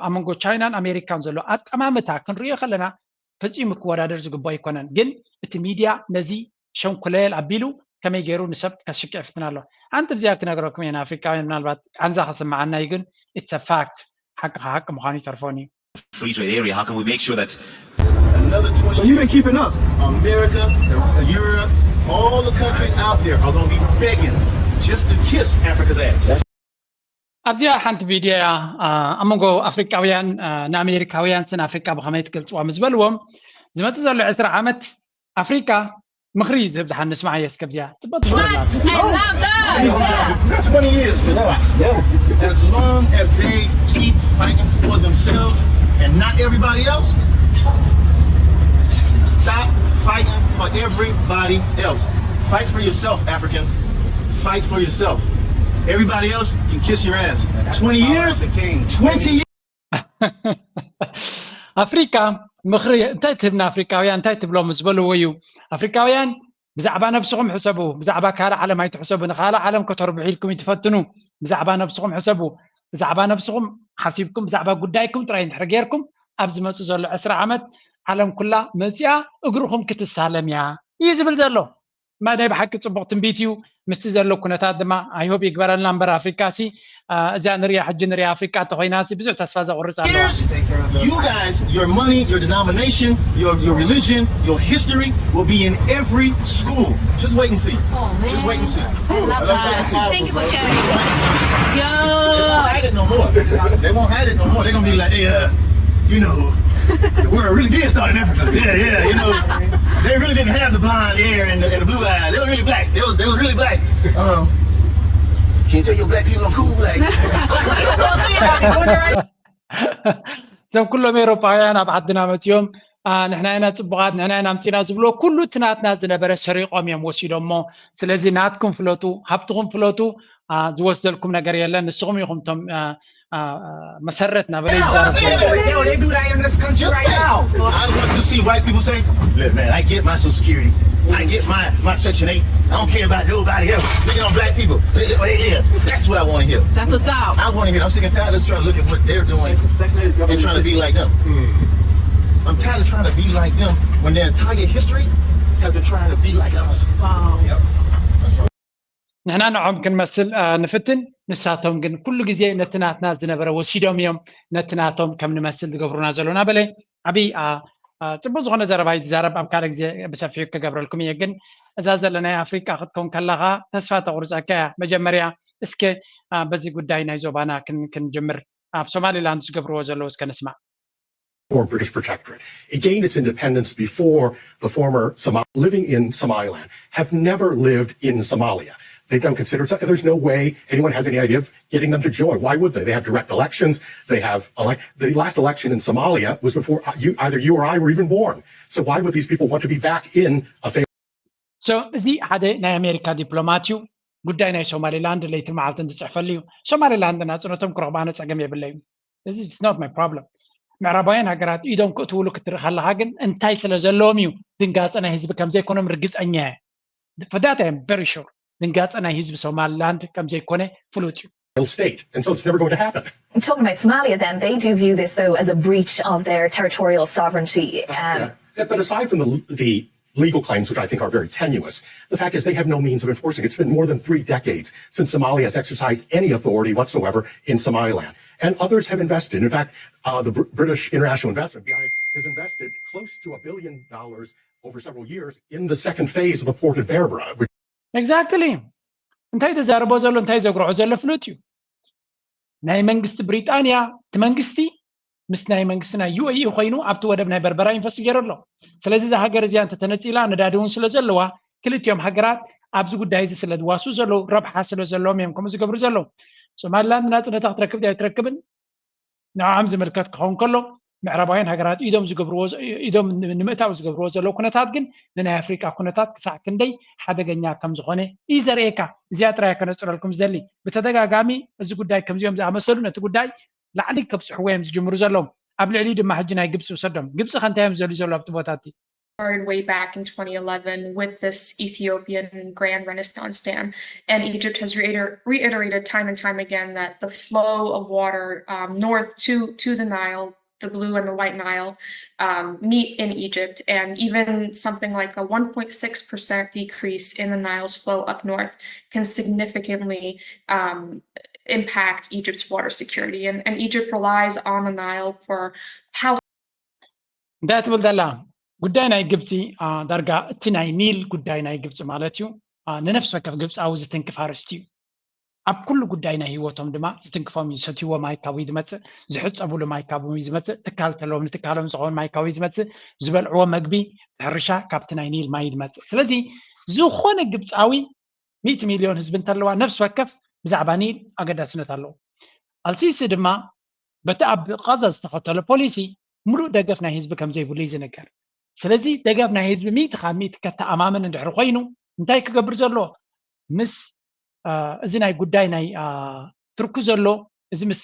ኣብ መንጎ ቻይናን ኣሜሪካን ዘሎ ኣጠማምታ ክንሪኦ ከለና ፈፂሙ ክወዳደር ዝግባእ ኣይኮነን ግን እቲ ሚድያ ነዚ ሸንኩለል ኣቢሉ ከመይ ገይሩ ንሰብ ከሽክዕ ይፍትን ኣሎ ሓንቲ ብዚኣ ክነግረኩም እየ ንኣፍሪካውያን ምናልባት ቃንዛ ክስምዓና እዩ ግን it's a fact ሓቅኻ ሓቂ ምዃኑ ይተርፎን እዩ free trade area, how can we make sure that So you've been keeping up. America, Europe, all the countries out there are going to be begging just to kiss Africa's ass. ኣብዚኣ ሓንቲ ቪድዮ እያ ኣብ መንጎ ኣፍሪቃውያን ንኣሜሪካውያን ስን ኣፍሪቃ ብኸመይ ትገልፅዋ ምስ በልዎም ዝመፅእ ዘሎ ዕስራ ዓመት ኣፍሪቃ ምኽሪ ዝህብ ዝሓንስ መዓየስ ከብዚኣ ፅበት twenty years just watch. As long as they keep fighting for themselves and not everybody else, stop fighting for everybody else. Fight for yourself, Africans. Fight for yourself. Everybody else can kiss your ass. Twenty years, twenty years. ኣፍሪካ ምኽሪ እንታይ ትህብና ኣፍሪካውያን እንታይ ትብሎም ዝበልዎ እዩ ኣፍሪካውያን ብዛዕባ ነብስኹም ሕሰቡ ብዛዕባ ካልእ ዓለም ኣይትሕሰቡ ንኻልእ ዓለም ከተርብሑ ኢልኩም ይትፈትኑ ብዛዕባ ነብስኹም ሕሰቡ ብዛዕባ ነብስኹም ሓሲብኩም ብዛዕባ ጉዳይኩም ጥራይ እንድሕር ጌርኩም ኣብ ዝመፁ ዘሎ ዕስራ ዓመት ዓለም ኩላ መፂኣ እግርኹም ክትሳለም እያ እዩ ዝብል ዘሎ ናይ ብሓቂ ፅቡቅ ትንቢት እዩ ምስቲ ዘሎ ኩነታት ድማ ኣይሆብ ይግበረልና እምበር ኣፍሪካ ሲ እዚኣ ንሪያ ሕጂ ንሪያ ኣፍሪካ እንተኮይና ሲ ብዙሕ ተስፋ ዘቁርፅ ኣለዋ You guys, your money, your denomination, your, your religion, your history will be in every school. Just wait and see. Just wait and see. I love that. Thank you for sharing. They won't hide it no more. They won't hide it no more. They're gonna be like, hey, uh, you know, the world really did start in Africa. Yeah, yeah, you know, they really didn't have the blonde hair and the, and the blue eyes. They were really black. They was they was really black. Um, can you tell your black people I'm cool? Like, እዞም ኩሎም ኤውሮጳውያን ኣብ ዓድና መፅኦም ንሕና ኢና ፅቡቃት ንሕና ኢና ኣምፂና ዝብልዎ ኩሉ እቲ ናትና ዝነበረ ሰሪቆም እዮም ወሲዶሞ ስለዚ ናትኩም ፍለጡ ሃብትኩም ፍለጡ ዝወስደልኩም ነገር የለን ንስኹም ኢኹም ቶም መሰረት ናበለ ይዛረብ I want to see white people say, look, man, I get my Social Security. I get my, my Section eight. I don't care about nobody else. Look at all black people. Look at where they live. That's what I want to hear. That's what's up. I want to hear. I'm sick and tired of us trying to look at what they're doing and trying to be like them. I'm tired of trying to be like them when their entire history has been trying to be like us. Wow. ንሕና ንዖም ክንመስል ንፍትን፣ ንሳቶም ግን ኩሉ ግዜ ነቲ ናትና ዝነበረ ወሲዶም እዮም ነቲ ናቶም ከም ንመስል ዝገብሩና ዘለዉ እናበለ ዓብዪ ጽቡቅ ዝኾነ ዘረባ እዩ ዝዛረብ። ኣብ ካልእ ግዜ ብሰፊሑ ክገብረልኩም እየ። ግን እዛ ዘለናይ ኣፍሪቃ ክትከውን ከላኻ ተስፋ ተቑርጸካ እያ። መጀመርያ እስከ በዚ ጉዳይ ናይ ዞባና ክንጅምር፣ ኣብ ሶማሊላንድ ዝገብርዎ ዘለዉ እስከ ንስማዕ። Or British protectorate. It gained its independence before the former Somal living in Somaliland have never lived in Somalia. They don't consider it. There's no way anyone has any idea of getting them to join. Why would they? They have direct elections. They have elect. The last election in Somalia was before you, either you or I were even born. So why would these people want to be back in a failed? So እዚ ሓደ ናይ ኣሜሪካ ዲፕሎማት እዩ። ጉዳይ ናይ ሶማሊላንድ ለይትን መዓልትን ዝፅሕፈሉ እዩ። ሶማሊላንድ ናፅነቶም ክረኽቡ ኣነ ፀገም የብለዩ። እዚ it's not my problem። ምዕራባውያን ሃገራት ኢዶም ክእትውሉ ክትርኢ ከለካ ግን እንታይ ስለ ዘለዎም እዩ ድንጋፀ ናይ ህዝቢ ከም ዘይኮኖም ርግፀኛ እየ። For that I am very sure። ድንጋፀ ናይ ህዝቢ ሶማሊላንድ ከም ዘይኮነ ፍሉጥ እዩ። State. And so it's never going to happen. Talking about Somalia, then, they do view this, though, as a breach of their territorial sovereignty. Um, Yeah. Yeah, but aside from the, the legal claims, which I think are very tenuous, the fact is they have no means of enforcing. It's been more than three decades since Somalia has exercised any authority whatsoever in Somaliland. And others have invested. In fact, uh, the Br- British International Investment, B I, has invested close to a billion dollars over several years in the second phase of the port at Berbera, which Exactly። እንታይ ተዛርቦ ዘሎ እንታይ ዘጉርዖ ዘሎ ፍሉጥ እዩ። ናይ መንግስቲ ብሪጣንያ እቲ መንግስቲ ምስ ናይ መንግስቲ ናይ ዩ ኤ ኢ ኮይኑ ኣብቲ ወደብ ናይ በርበራ ኢንቨስት ገይሩ ኣሎ። ስለዚ እዛ ሃገር እዚኣ እንተተነፂላ ነዳዲ እውን ስለ ዘለዋ ክልቲኦም ሃገራት ኣብዚ ጉዳይ እዚ ስለ ዝዋስኡ ዘለዉ ረብሓ ስለ ዘለዎም እዮም ከምኡ ዝገብሩ ዘለዉ። ሶማሊላንድ ናፅነታ ክትረክብ ድያ ኣይትረክብን ንዕዖም ዝምልከት ክኸውን ከሎ ምዕራባውያን ሃገራት ኢዶም ዝገብርዎ ኢዶም ንምእታው ዝገብርዎ ዘለዉ ኩነታት ግን ንናይ ኣፍሪቃ ኩነታት ክሳዕ ክንደይ ሓደገኛ ከም ዝኾነ እዩ ዘርእየካ። እዚኣ ጥራይ ከነፅረልኩም ዝደሊ ብተደጋጋሚ እዚ ጉዳይ ከምዚኦም ዝኣመሰሉ ነቲ ጉዳይ ላዕሊ ከብፅሕዎ እዮም ዝጅምሩ ዘለዉ። ኣብ ልዕሊ ድማ ሕጂ ናይ ግብፂ ውሰዶም። ግብፂ ከ እንታይ እዮም ዝደልዩ ዘለዉ ኣብቲ ቦታ እቲ? started way back in twenty eleven with this Ethiopian Grand Renaissance Dam. And Egypt has reiter- reiterated time and time again that the flow of water um, north to, to the Nile, the Blue and the White Nile, um, meet in Egypt. And even something like a one point six percent decrease in the Nile's flow up north can significantly um, impact Egypt's water security. And, and Egypt relies on the Nile for house እንታይ ትብል ዘላ? ጉዳይ ናይ ግብፂ ዳርጋ እቲ ናይ ኒል ጉዳይ ናይ ግብፂ ማለት እዩ። ንነፍሲ ወከፍ ግብፃዊ ዝትንክፍ ኣርእስቲ እዩ። ኣብ ኩሉ ጉዳይ ናይ ህይወቶም ድማ ዝትንክፎም እዩ። ዝሰትይዎ ማይ ካብኡ ዝመፅእ፣ ዝሕፀብሉ ማይ ካብኡ ዝመፅእ፣ ትካል ተለዎም ንትካሎም ዝኸውን ማይ ካብኡ ዝመፅእ፣ ዝበልዕዎ መግቢ ሕርሻ ካብቲ ናይ ኒል ማይ ዝመፅእ። ስለዚ ዝኾነ ግብፃዊ ሚእቲ ሚልዮን ህዝቢ እንተለዋ ነፍሲ ወከፍ ብዛዕባ ኒል ኣገዳስነት ኣለዎ። ኣልሲሲ ድማ በቲ ኣብ ቓዛ ዝተኸተሎ ፖሊሲ ምሉእ ደገፍ ናይ ህዝቢ ከም ዘይብሉ እዩ ዝንገር። ስለዚ ደገፍ ናይ ህዝቢ ሚእቲ ካብ ሚእቲ ከተኣማምን እንድሕር ኮይኑ እንታይ ክገብር ዘለዎ ምስ እዚ ናይ ጉዳይ ናይ ቱርኪ ዘሎ እዚ ምስ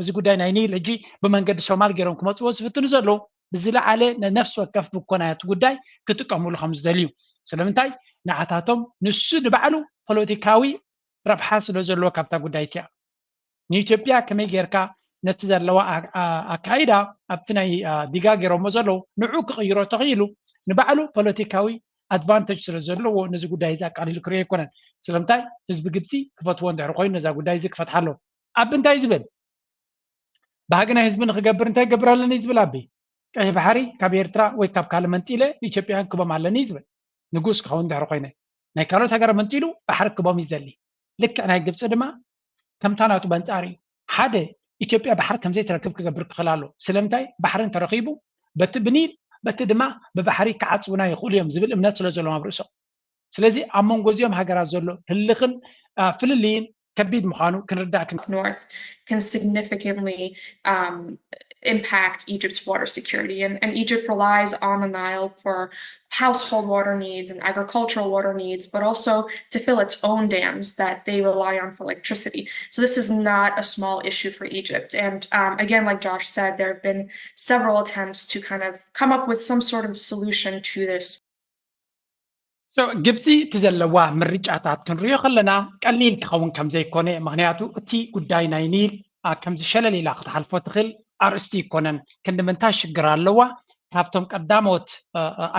እዚ ጉዳይ ናይ ኒል ሕጂ ብመንገዲ ሶማል ገይሮም ክመፅዎ ዝፍትኑ ዘለዉ ብዝለዓለ ነነፍሲ ወከፍ ብኮናያት ጉዳይ ክጥቀምሉ ከም ዝደልዩ ስለምንታይ ንዓታቶም ንሱ ንባዕሉ ፖለቲካዊ ረብሓ ስለ ዘለዎ ካብታ ጉዳይ እቲኣ ንኢትዮጵያ ከመይ ጌርካ ነቲ ዘለዋ ኣካይዳ ኣብቲ ናይ ዲጋ ገይሮሞ ዘለዉ ንዑ ክቕይሮ ተኽኢሉ ንባዕሉ ፖለቲካዊ ኣድቫንተጅ ስለ ዘለዎ ነዚ ጉዳይ እዚ ኣቃሊሉ ክሪኦ ኣይኮነን። ስለምንታይ ህዝቢ ግብፂ ክፈትዎ እንድሕር ኮይኑ ነዛ ጉዳይ እዚ ክፈትሓ ኣለዎ። ኣብ እንታይ ዝብል ባህጊ ናይ ህዝቢ ንክገብር እንታይ ክገብር ኣለኒ ዝብል ኣቢ ቀይሕ ባሕሪ ካብ ኤርትራ ወይ ካብ ካልእ መንጢለ ንኢትዮጵያውያን ክቦም ኣለኒ ዝብል ንጉስ ክኸውን እንድሕር ኮይነ ናይ ካልኦት ሃገር መንጢሉ ባሕሪ ክቦም እዩ ዝደሊ። ልክዕ ናይ ግብፂ ድማ ከምታ ናቱ በንፃር እዩ። ሓደ ኢትዮጵያ ባሕሪ ከምዘይትረክብ ክገብር ክኽእል ኣሎ። ስለምንታይ ባሕሪ እንተረኺቡ በቲ ብኒል በቲ ድማ ብባሕሪ ክዓፅቡና ይኽእሉ እዮም ዝብል እምነት ስለ ዘለዎም ኣብ ርእሶም። ስለዚ ኣብ መንጎ እዚኦም ሃገራት ዘሎ ህልኽን ፍልልይን ከቢድ ምዃኑ ክንርዳእ ክን north can significantly um, impact Egypt's water security. And, and Egypt relies on the Nile for household water needs and agricultural water needs, but also to fill its own dams that they rely on for electricity. So this is not a small issue for Egypt. And um, again, like Josh said, there have been several attempts to kind of come up with some sort of solution to this. ግብፂ እቲ ዘለዋ ምርጫታት ክንሪኦ ከለና ቀሊል ክኸውን ከም ዘይኮነ ምክንያቱ እቲ ጉዳይ ናይ ኒል ከምዚ ሸለል ኢላ ክትሓልፎ ትኽእል ኣርእስቲ ይኮነን። ክንዲ ምንታይ ሽግር ኣለዋ ካብቶም ቀዳሞት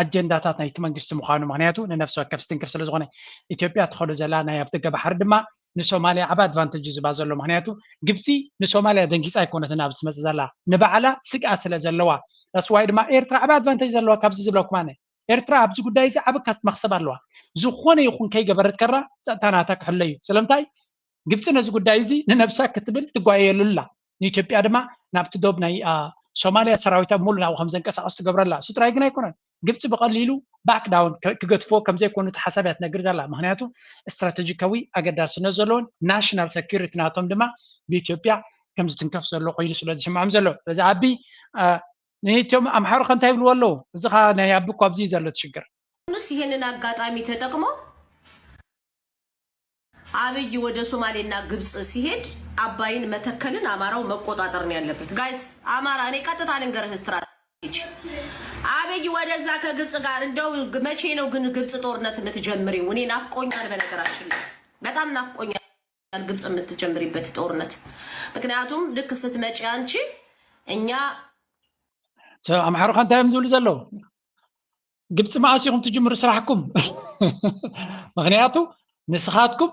ኣጀንዳታት ናይቲ መንግስቲ ምዃኑ፣ ምክንያቱ ንነፍሲ ወከፍ ዝትንክፍ ስለ ዝኾነ። ኢትዮጵያ ትኸዶ ዘላ ናይ ኣብ ደገ ባሕሪ ድማ ንሶማልያ ዓቢ ኣድቫንቴጅ ዝባ ዘሎ፣ ምክንያቱ ግብፂ ንሶማልያ ደንጊፃ ኣይኮነትን ኣብ ትመፅእ ዘላ፣ ንባዕላ ስግኣ ስለ ዘለዋ። ዳስዋይ ድማ ኤርትራ ዓቢ ኣድቫንቴጅ ዘለዋ ካብዚ ዝብለኩም ኣነ። ኤርትራ ኣብዚ ጉዳይ እዚ ዓቢ ካስ መክሰብ ኣለዋ። ዝኾነ ይኹን ከይገበረት ከራ ጸጥታ ናታ ክሕለ እዩ። ስለምንታይ? ግብፂ ነዚ ጉዳይ እዚ ንነብሳ ክትብል ትጓየየሉ ኣላ። ንኢትዮጵያ ድማ ናብቲ ዶብ ናይ ሶማልያ ሰራዊታ ሙሉ ናብኡ ከም ዘንቀሳቀሱ ትገብረላ። እሱ ጥራይ ግን ኣይኮነን። ግብፂ ብቐሊሉ ባክ ዳውን ክገድፍዎ ከም ዘይኮኑ ተሓሳብ እያ ትነግር ዘላ። ምክንያቱ ስትራቴጂካዊ ኣገዳስነት ዘለዎን ናሽናል ሰኪሪቲ ናቶም ድማ ብኢትዮጵያ ከም ዝትንከፍ ዘሎ ኮይኑ ስለ ዝስምዖም ዘሎ። ስለዚ ኣቢ ንኢትዮም ኣምሓሩ ከ እንታይ ይብልዎ ኣለዉ? እዚ ኸ ናይ ኣቢ እኮ ኣብዚ እዩ ዘሎ እቲ ሽግር። ንስ ይሄንን አጋጣሚ ተጠቅሞ አብይ ወደ ሶማሌና ግብፅ ሲሄድ አባይን መተከልን አማራው መቆጣጠር ነው ያለበት። ጋይስ አማራ እኔ ቀጥታ ልንገርህ ስትራቴጂ አብይ ወደዛ ከግብፅ ጋር እንደው መቼ ነው ግን ግብፅ ጦርነት የምትጀምሪው? እኔ ናፍቆኛል፣ በነገራችን ላይ በጣም ናፍቆኛል ግብፅ የምትጀምሪበት ጦርነት። ምክንያቱም ልክ ስትመጪ አንቺ እኛ ኣምሓሩ ከ እንታይ እዮም ዝብሉ ዘለዉ? ግብፂ መኣስ ኢኹም ትጅምሩ ስራሕኩም? ምክንያቱ ንስኻትኩም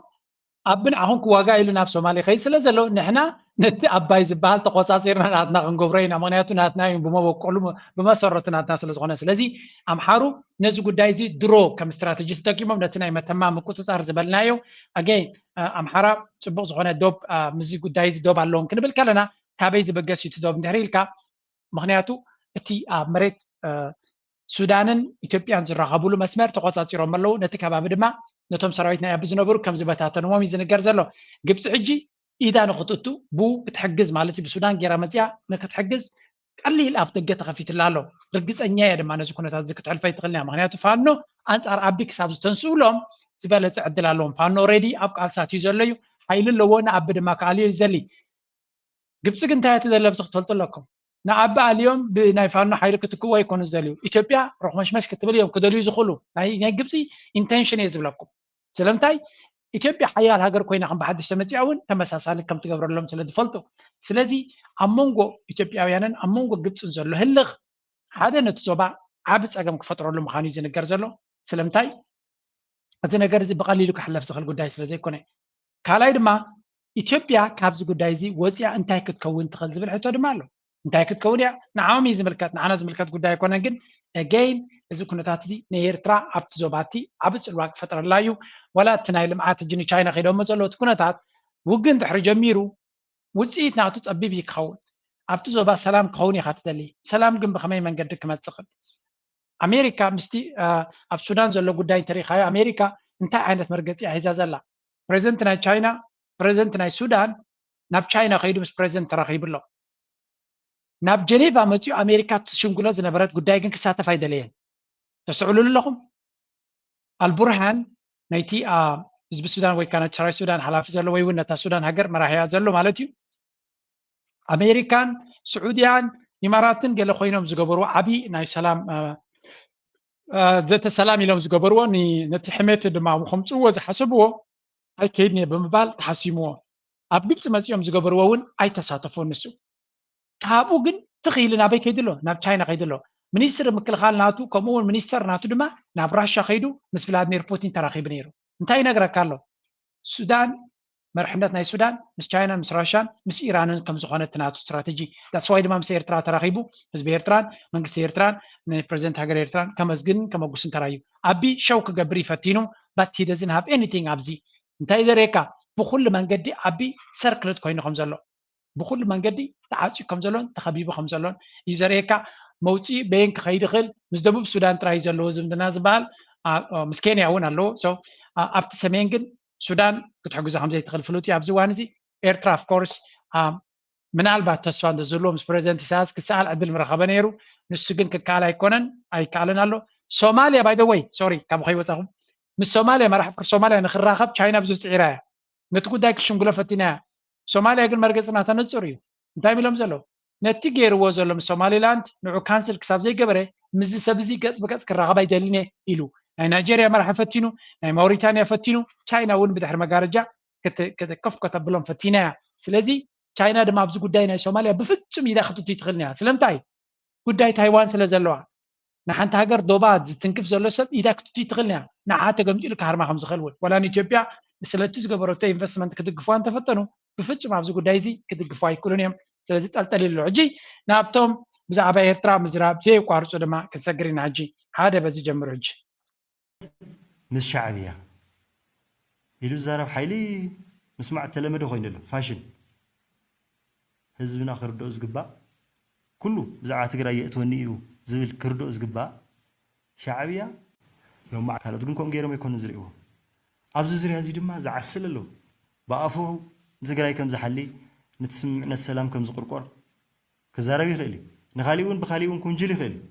ኣብ ንዓኹም ክዋጋ ኢሉ ናብ ሶማሌ ከይድ ስለ ዘሎ ንሕና ነቲ ኣባይ ዝበሃል ተቆፃፂርና ናትና ክንገብሮ ኢና። ምክንያቱ ናትና እዩ፣ ብመበቆሉ ብመሰረቱ ናትና ስለ ዝኾነ። ስለዚ ኣምሓሩ ነዚ ጉዳይ እዚ ድሮ ከም ስትራቴጂ ተጠቂሞም ነቲ ናይ መተማ ምቁፅፃር ዝበልናዮ ኣገይ ኣምሓራ ፅቡቅ ዝኾነ ዶብ ምስዚ ጉዳይ እዚ ዶብ ኣለዎም ክንብል ከለና ካበይ ዝበገስ እዩ እቲ ዶብ እንድሕር ኢልካ ምክንያቱ እቲ ኣብ መሬት ሱዳንን ኢትዮጵያን ዝራኸብሉ መስመር ተቆፃፂሮም ኣለዉ። ነቲ ከባቢ ድማ ነቶም ሰራዊት ናይ ኣቢ ዝነበሩ ከም ዝበታተንዎም እዩ ዝንገር ዘሎ። ግብፂ ሕጂ ኢዳ ንክትእቱ ብኡ ክትሕግዝ ማለት እዩ። ብሱዳን ጌራ መፅያ ንክትሕግዝ ቀሊል ኣፍ ደገ ተኸፊትላ ኣሎ። ርግፀኛ እየ ድማ ነዚ ኩነታት እዚ ክትሕልፈ ይትኽእል እያ። ምክንያቱ ፋኖ ኣንፃር ኣቢ ክሳብ ዝተንስኡሎም ዝበለፀ ዕድል ኣለዎም። ፋኖ ኦሬዲ ኣብ ቃልሳት እዩ ዘሎ እዩ። ሓይሊ ኣለዎ። ንኣቢ ድማ ክኣልዮ እዩ ዝደሊ። ግብፂ ግን እንታይ እያ ትደሊ ኣብዚ ክትፈልጡ ኣለኩም። ንኣቢ ኣልዮም ብናይ ፋኖ ሓይሊ ክትክዎ ኣይኮኑ ዝደልዩ። ኢትዮጵያ ሮክመሽመሽ ክትብል እዮም ክደልዩ ዝኽእሉ። ናይ ናይ ግብፂ ኢንቴንሽን እየ ዝብለኩም። ስለምንታይ ኢትዮጵያ ሓያል ሃገር ኮይና ከም ብሓድሽ ተመፂኣ እውን ተመሳሳሊ ከም ትገብረሎም ስለ ዝፈልጡ። ስለዚ ኣብ መንጎ ኢትዮጵያውያንን ኣብ መንጎ ግብፅን ዘሎ ህልኽ ሓደ ነቲ ዞባ ዓቢ ፀገም ክፈጥረሉ ምዃኑ እዩ ዝንገር ዘሎ። ስለምንታይ እዚ ነገር እዚ ብቐሊሉ ክሕለፍ ዝኽእል ጉዳይ ስለ ዘይኮነ። ካልኣይ ድማ ኢትዮጵያ ካብዚ ጉዳይ እዚ ወፂኣ እንታይ ክትከውን ትኽእል ዝብል ሕቶ ድማ ኣሎ። እንታይ ክትከውን እያ ንዓኦም እዩ ዝምልከት፣ ንዓና ዝምልከት ጉዳይ ኣይኮነን። ግን ኣገይን እዚ ኩነታት እዚ ንኤርትራ ኣብቲ ዞባቲ ዓቢ ፅልዋ ክፈጥረላ እዩ። ዋላ እቲ ናይ ልምዓት እጂ ንቻይና ከይዶሞ ዘለዉ እቲ ኩነታት ውግእ እንድሕሪ ጀሚሩ ውፅኢት ናቱ ፀቢብ እዩ ክኸውን። ኣብቲ ዞባ ሰላም ክኸውን ኢኻ ትደሊ። ሰላም ግን ብኸመይ መንገዲ ክመፅእ ይኽእል? ኣሜሪካ ምስቲ ኣብ ሱዳን ዘሎ ጉዳይ እንተሪኢኻዮ ኣሜሪካ እንታይ ዓይነት መርገፂ እያ ሒዛ ዘላ? ፕሬዚደንት ናይ ቻይና ፕሬዚደንት ናይ ሱዳን ናብ ቻይና ከይዱ ምስ ፕሬዚደንት ተራኺቡ ኣሎ። ናብ ጀኔቫ መፂኡ ኣሜሪካ ትሽምግሎ ዝነበረት ጉዳይ ግን ክሳተፍ ኣይደለየን። ተስዕሉሉ ኣለኹም? ኣልቡርሃን ናይቲ ህዝቢ ሱዳን ወይ ከዓ ነቲ ሰራዊት ሱዳን ሓላፊ ዘሎ ወይ እውን ነታ ሱዳን ሃገር መራሕያ ዘሎ ማለት እዩ። ኣሜሪካን ስዑድያን ኢማራትን ገለ ኮይኖም ዝገበርዎ ዓብዪ ናይ ሰላም ዘተ ሰላም ኢሎም ዝገበርዎ ነቲ ሕሜት ድማ ከምፅዎ ዝሓሰብዎ ኣይከይድን እየ ብምባል ተሓሲምዎ ኣብ ግብፂ መፂኦም ዝገበርዎ እውን ኣይተሳተፎ ንሱ ካብኡ ግን ትኽ ኢሉ ናበይ ከይዱ ኣሎ ናብ ቻይና ከይዱ ኣሎ ሚኒስትር ምክልኻል ናቱ ከምኡ እውን ሚኒስተር ናቱ ድማ ናብ ራሻ ከይዱ ምስ ቭላድሚር ፑቲን ተራኺቡ ነይሩ እንታይ ይነግረካ ኣሎ ሱዳን መርሕነት ናይ ሱዳን ምስ ቻይናን ምስ ራሻን ምስ ኢራንን ከም ዝኾነ እቲ ናቱ ስትራተጂ that's why ድማ ምስ ኤርትራ ተራኺቡ ህዝቢ ኤርትራን መንግስቲ ኤርትራን ንፕሬዚደንት ሃገር ኤርትራን ከመስግንን ከመጉስን ተራዩ ኣቢ ሸው ክገብር ይፈቲኑ but he doesn't have anything ኣብዚ እንታይ ዘርእየካ ብኩሉ መንገዲ ኣቢ ሰርክልድ ኮይኑ ከም ዘሎ ብኩሉ መንገዲ ተዓፅዩ ከም ዘሎን ተኸቢቡ ከም ዘሎን እዩ ዘርእየካ መውፅኢ በየን ክኸይድ ይኽእል ምስ ደቡብ ሱዳን ጥራይ ዘለዎ ዝምድና ዝበሃል ምስ ኬንያ እውን ኣለዎ ኣብቲ ሰሜን ግን ሱዳን ክትሕግዞ ከም ዘይትኽእል ፍሉጥ እዩ ኣብዚ እዋን እዚ ኤርትራ of course ምናልባት ተስፋ እንተዝህልዎ ምስ ፕሬዚደንት ኢሳያስ ክሰኣል ዕድል ምረኸበ ነይሩ ንሱ ግን ክከኣል ኣይኮነን ኣይከኣልን ኣሎ ሶማልያ by the way sorry ካብ ከይወፃኹም ምስ ሶማልያ መራሕብ ሶማልያ ንክራኸብ ቻይና ብዙሕ ፅዒራ እያ ነቲ ጉዳይ ክትሽምግሎ ፈቲና እያ ሶማልያ ግን መርገፂ ናታ ንፁር እዩ እንታይ ኢሎም ዘለዉ ነቲ ገይርዎ ዘሎ ምስ ሶማሊላንድ ንዑ ካንስል ክሳብ ዘይገበረ ምስዚ ሰብ እዚ ገፅ ብገፅ ክራኸብ ኣይደልን እየ ኢሉ ናይ ናይጀርያ መራሒ ፈቲኑ ናይ ማውሪታንያ ፈቲኑ ቻይና እውን ብድሕሪ መጋረጃ ክትከፍ ከተብሎም ፈቲና እያ ስለዚ ቻይና ድማ ኣብዚ ጉዳይ ናይ ሶማልያ ብፍፁም ኢዳ ክትእቱ ይትኽእል እያ ስለምንታይ ጉዳይ ታይዋን ስለ ዘለዋ ንሓንቲ ሃገር ዶባ ዝትንክፍ ዘሎ ሰብ ኢዳ ክትቲ ትኽእል እያ። ንዓ ተገምጢሉ ክሃርማ ከም ዝኽእል እውን ዋላ ንኢትዮጵያ ስለቲ ዝገበረቶ ኢንቨስትመንት ክድግፍዋ እንተፈተኑ ብፍጹም ኣብዚ ጉዳይ እዚ ክድግፍዋ ኣይክእሉን እዮም። ስለዚ ጠልጠል ኣሎ። ሕጂ ናብቶም ብዛዕባ ኤርትራ ምዝራብ ዘየቋርጹ ድማ ክንሰግር ኢና። ሕጂ ሓደ በዚ ጀምሩ። ሕጂ ምስ ሻዕብያ ኢሉ ዝዛረብ ሓይሊ ምስማዕ ተለመደ ኮይኑ ኣሎ። ፋሽን ህዝብና ክርድኦ ዝግባእ ኩሉ ብዛዕባ ትግራይ የእትወኒ እዩ ዝብል ክርድኦ ዝግባእ ሻዕብያ ሎማዕ ካልኦት ግን ከምኡ ገይሮም ኣይኮኑን ዝርእይዎ። ኣብዚ ዙርያ እዚ ድማ ዝዓስል ኣሎ። ብኣፉ ንትግራይ ከም ዝሓሊ፣ ንትስምምዕነት ሰላም ከም ዝቕርቆር ክዛረብ ይኽእል እዩ። ንኻሊእ እውን ብኻሊእ እውን ክውንጅል ይኽእል እዩ።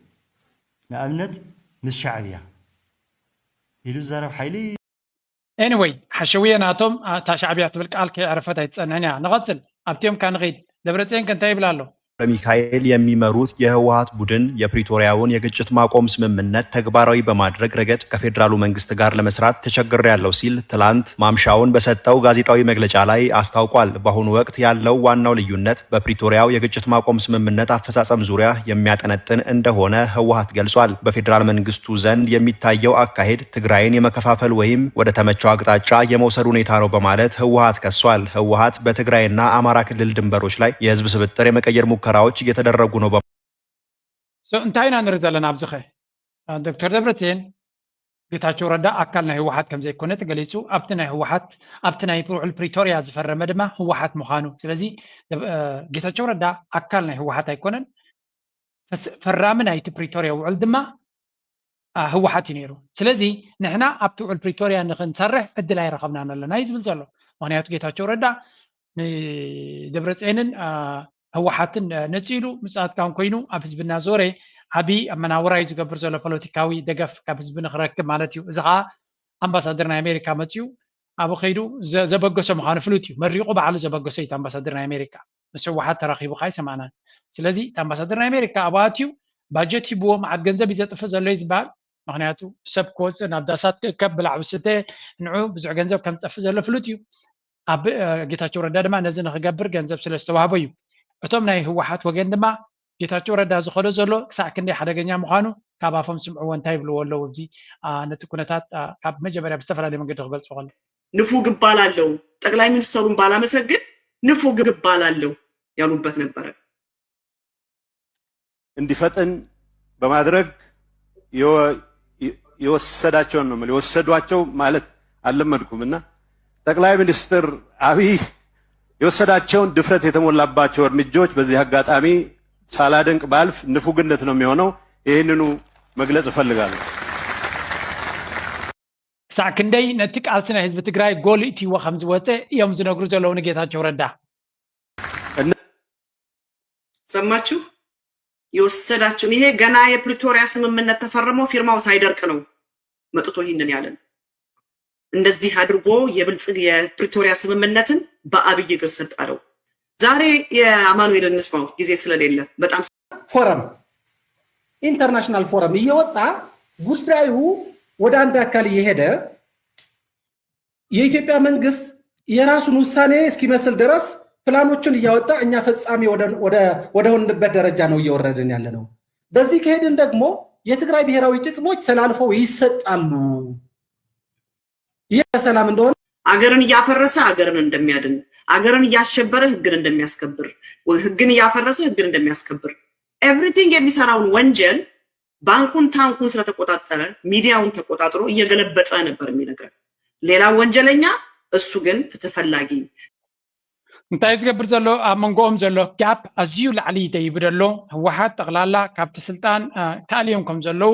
ንኣብነት ምስ ሻዕብያ ኢሉ ዝዛረብ ሓይሊ anyway ሓሸውየ ናቶም እታ ሻዕብያ ትብል ቃል ከይዕረፈት ኣይትጸንሕን እያ። ንቐጽል ኣብቲኦም ካ ንኸይድ። ደብረጽዮን ከ እንታይ ይብል ኣሎ? ሚካኤል የሚመሩት የህወሓት ቡድን የፕሪቶሪያውን የግጭት ማቆም ስምምነት ተግባራዊ በማድረግ ረገድ ከፌዴራሉ መንግስት ጋር ለመስራት ተቸግሬያለሁ ሲል ትላንት ማምሻውን በሰጠው ጋዜጣዊ መግለጫ ላይ አስታውቋል። በአሁኑ ወቅት ያለው ዋናው ልዩነት በፕሪቶሪያው የግጭት ማቆም ስምምነት አፈጻጸም ዙሪያ የሚያጠነጥን እንደሆነ ህወሓት ገልጿል። በፌዴራል መንግስቱ ዘንድ የሚታየው አካሄድ ትግራይን የመከፋፈል ወይም ወደ ተመቸው አቅጣጫ የመውሰድ ሁኔታ ነው በማለት ህወሓት ከሷል። ህወሓት በትግራይና አማራ ክልል ድንበሮች ላይ የህዝብ ስብጥር የመቀየር ሙከራዎች እየተደረጉ ነው So እንታይ ኢና ንርኢ ዘለና ኣብዚ ኸ? ዶክተር ደብረጽዮን ጌታቸው ረዳ ኣካል ናይ ህወሓት ከም ዘይኮነ ተገሊጹ። ኣብቲ ናይ ህወሓት ኣብቲ ናይ ውዕል ፕሪቶርያ ዝፈረመ ድማ ህወሓት ምዃኑ። ስለዚ ጌታቸው ረዳ ኣካል ናይ ህወሓት ኣይኮነን። ፈራሚ ናይቲ ፕሪቶርያ ውዕል ድማ ህወሓት እዩ ነይሩ። ስለዚ ንሕና ኣብቲ ውዕል ፕሪቶርያ ንክንሰርሕ ዕድል ኣይረኸብናን ኣለና እዩ ዝብል ዘሎ። ምክንያቱ ጌታቸው ረዳ ንደብረፅዮንን ህወሓትን ነፂሉ ምፅኣት ካን ኮይኑ ኣብ ህዝብና ዞረ ዓብዪ ኣመናውራ እዩ ዝገብር ዘሎ ፖለቲካዊ ደገፍ ካብ ህዝቢ ንክረክብ ማለት እዩ። እዚ ከዓ ኣምባሳደር ናይ ኣሜሪካ መፅኡ ኣብኡ ከይዱ ዘበገሶ ምዃኑ ፍሉጥ እዩ። መሪቑ ባዕሉ ዘበገሶ እዩ ኣምባሳደር ናይ ኣሜሪካ። ምስ ህወሓት ተራኺቡ ከዓ ኣይሰማዕናን። ስለዚ እቲ ኣምባሳደር ናይ ኣሜሪካ ኣብኡ ኣትዩ ባጀት ሂብዎ መዓት ገንዘብ እዩ ዘጥፍእ ዘሎ እዩ ዝበሃል። ምክንያቱ ሰብ ክወፅእ ናብ ዳሳት ክእከብ ብላዕ ብስተ ንዑ ብዙሕ ገንዘብ ከም ዝጠፍእ ዘሎ ፍሉጥ እዩ። ኣብ ጌታቸው ረዳ ድማ ነዚ ንክገብር ገንዘብ ስለ ዝተዋህቦ እዩ። እቶም ናይ ህወሓት ወገን ድማ ጌታቸው ረዳ ዝኸዶ ዘሎ ክሳዕ ክንደይ ሓደገኛ ምዃኑ ካብ ኣፎም ስምዕዎ እንታይ ይብልዎ ኣለዉ። እዚ ነቲ ኩነታት ካብ መጀመርያ ብዝተፈላለየ መንገዲ ክገልፁ ከሎ ንፉግ እባላለሁ ጠቅላይ ሚኒስተሩን ባላመሰግን ንፉግ እባላለሁ ያሉበት ነበረ። እንዲፈጥን በማድረግ የወሰዳቸውን ነው የወሰዷቸው ማለት አልለመድኩም እና ጠቅላይ ሚኒስትር አብይ የወሰዳቸውን ድፍረት የተሞላባቸው እርምጃዎች በዚህ አጋጣሚ ሳላደንቅ ባልፍ ንፉግነት ነው የሚሆነው። ይህንኑ መግለጽ እፈልጋለሁ። ክሳዕ ክንደይ ነቲ ቃልሲ ናይ ህዝቢ ትግራይ ጎሊእትዎ ከም ዝወፀ እዮም ዝነግሩ ዘለዉ ንጌታቸው ረዳ። ሰማችሁ? የወሰዳችሁን ይሄ ገና የፕሪቶሪያ ስምምነት ተፈርሞ ፊርማው ሳይደርቅ ነው መጥቶ ይህንን ያለን። እንደዚህ አድርጎ የብልጽግ የፕሪቶሪያ ስምምነትን በአብይ እግር ስር ጣለው። ዛሬ የአማኑኤልን እንስማው ጊዜ ስለሌለ በጣም ፎረም ኢንተርናሽናል ፎረም እየወጣ ጉዳዩ ወደ አንድ አካል እየሄደ የኢትዮጵያ መንግስት የራሱን ውሳኔ እስኪመስል ድረስ ፕላኖችን እያወጣ እኛ ፈጻሚ ወደ ሆንበት ደረጃ ነው እየወረድን ያለ ነው። በዚህ ከሄድን ደግሞ የትግራይ ብሔራዊ ጥቅሞች ተላልፈው ይሰጣሉ። ይህ ሰላም እንደሆነ አገርን እያፈረሰ አገርን እንደሚያድን አገርን እያሸበረ ህግን እንደሚያስከብር ህግን እያፈረሰ ህግን እንደሚያስከብር everything የሚሰራውን ወንጀል ባንኩን ታንኩን ስለተቆጣጠረ ሚዲያውን ተቆጣጥሮ እየገለበጠ ነበር የሚነግረን። ሌላ ወንጀለኛ እሱ ግን ፍትህ ፈላጊ። እንታይ ዝገብር ዘሎ ኣብ መንጎኦም ዘሎ ጋፕ ኣዝዩ ላዕሊ ደይቡ ደሎ ህወሓት ጠቕላላ ካብቲ ስልጣን ተኣልዮም ከም ዘለዉ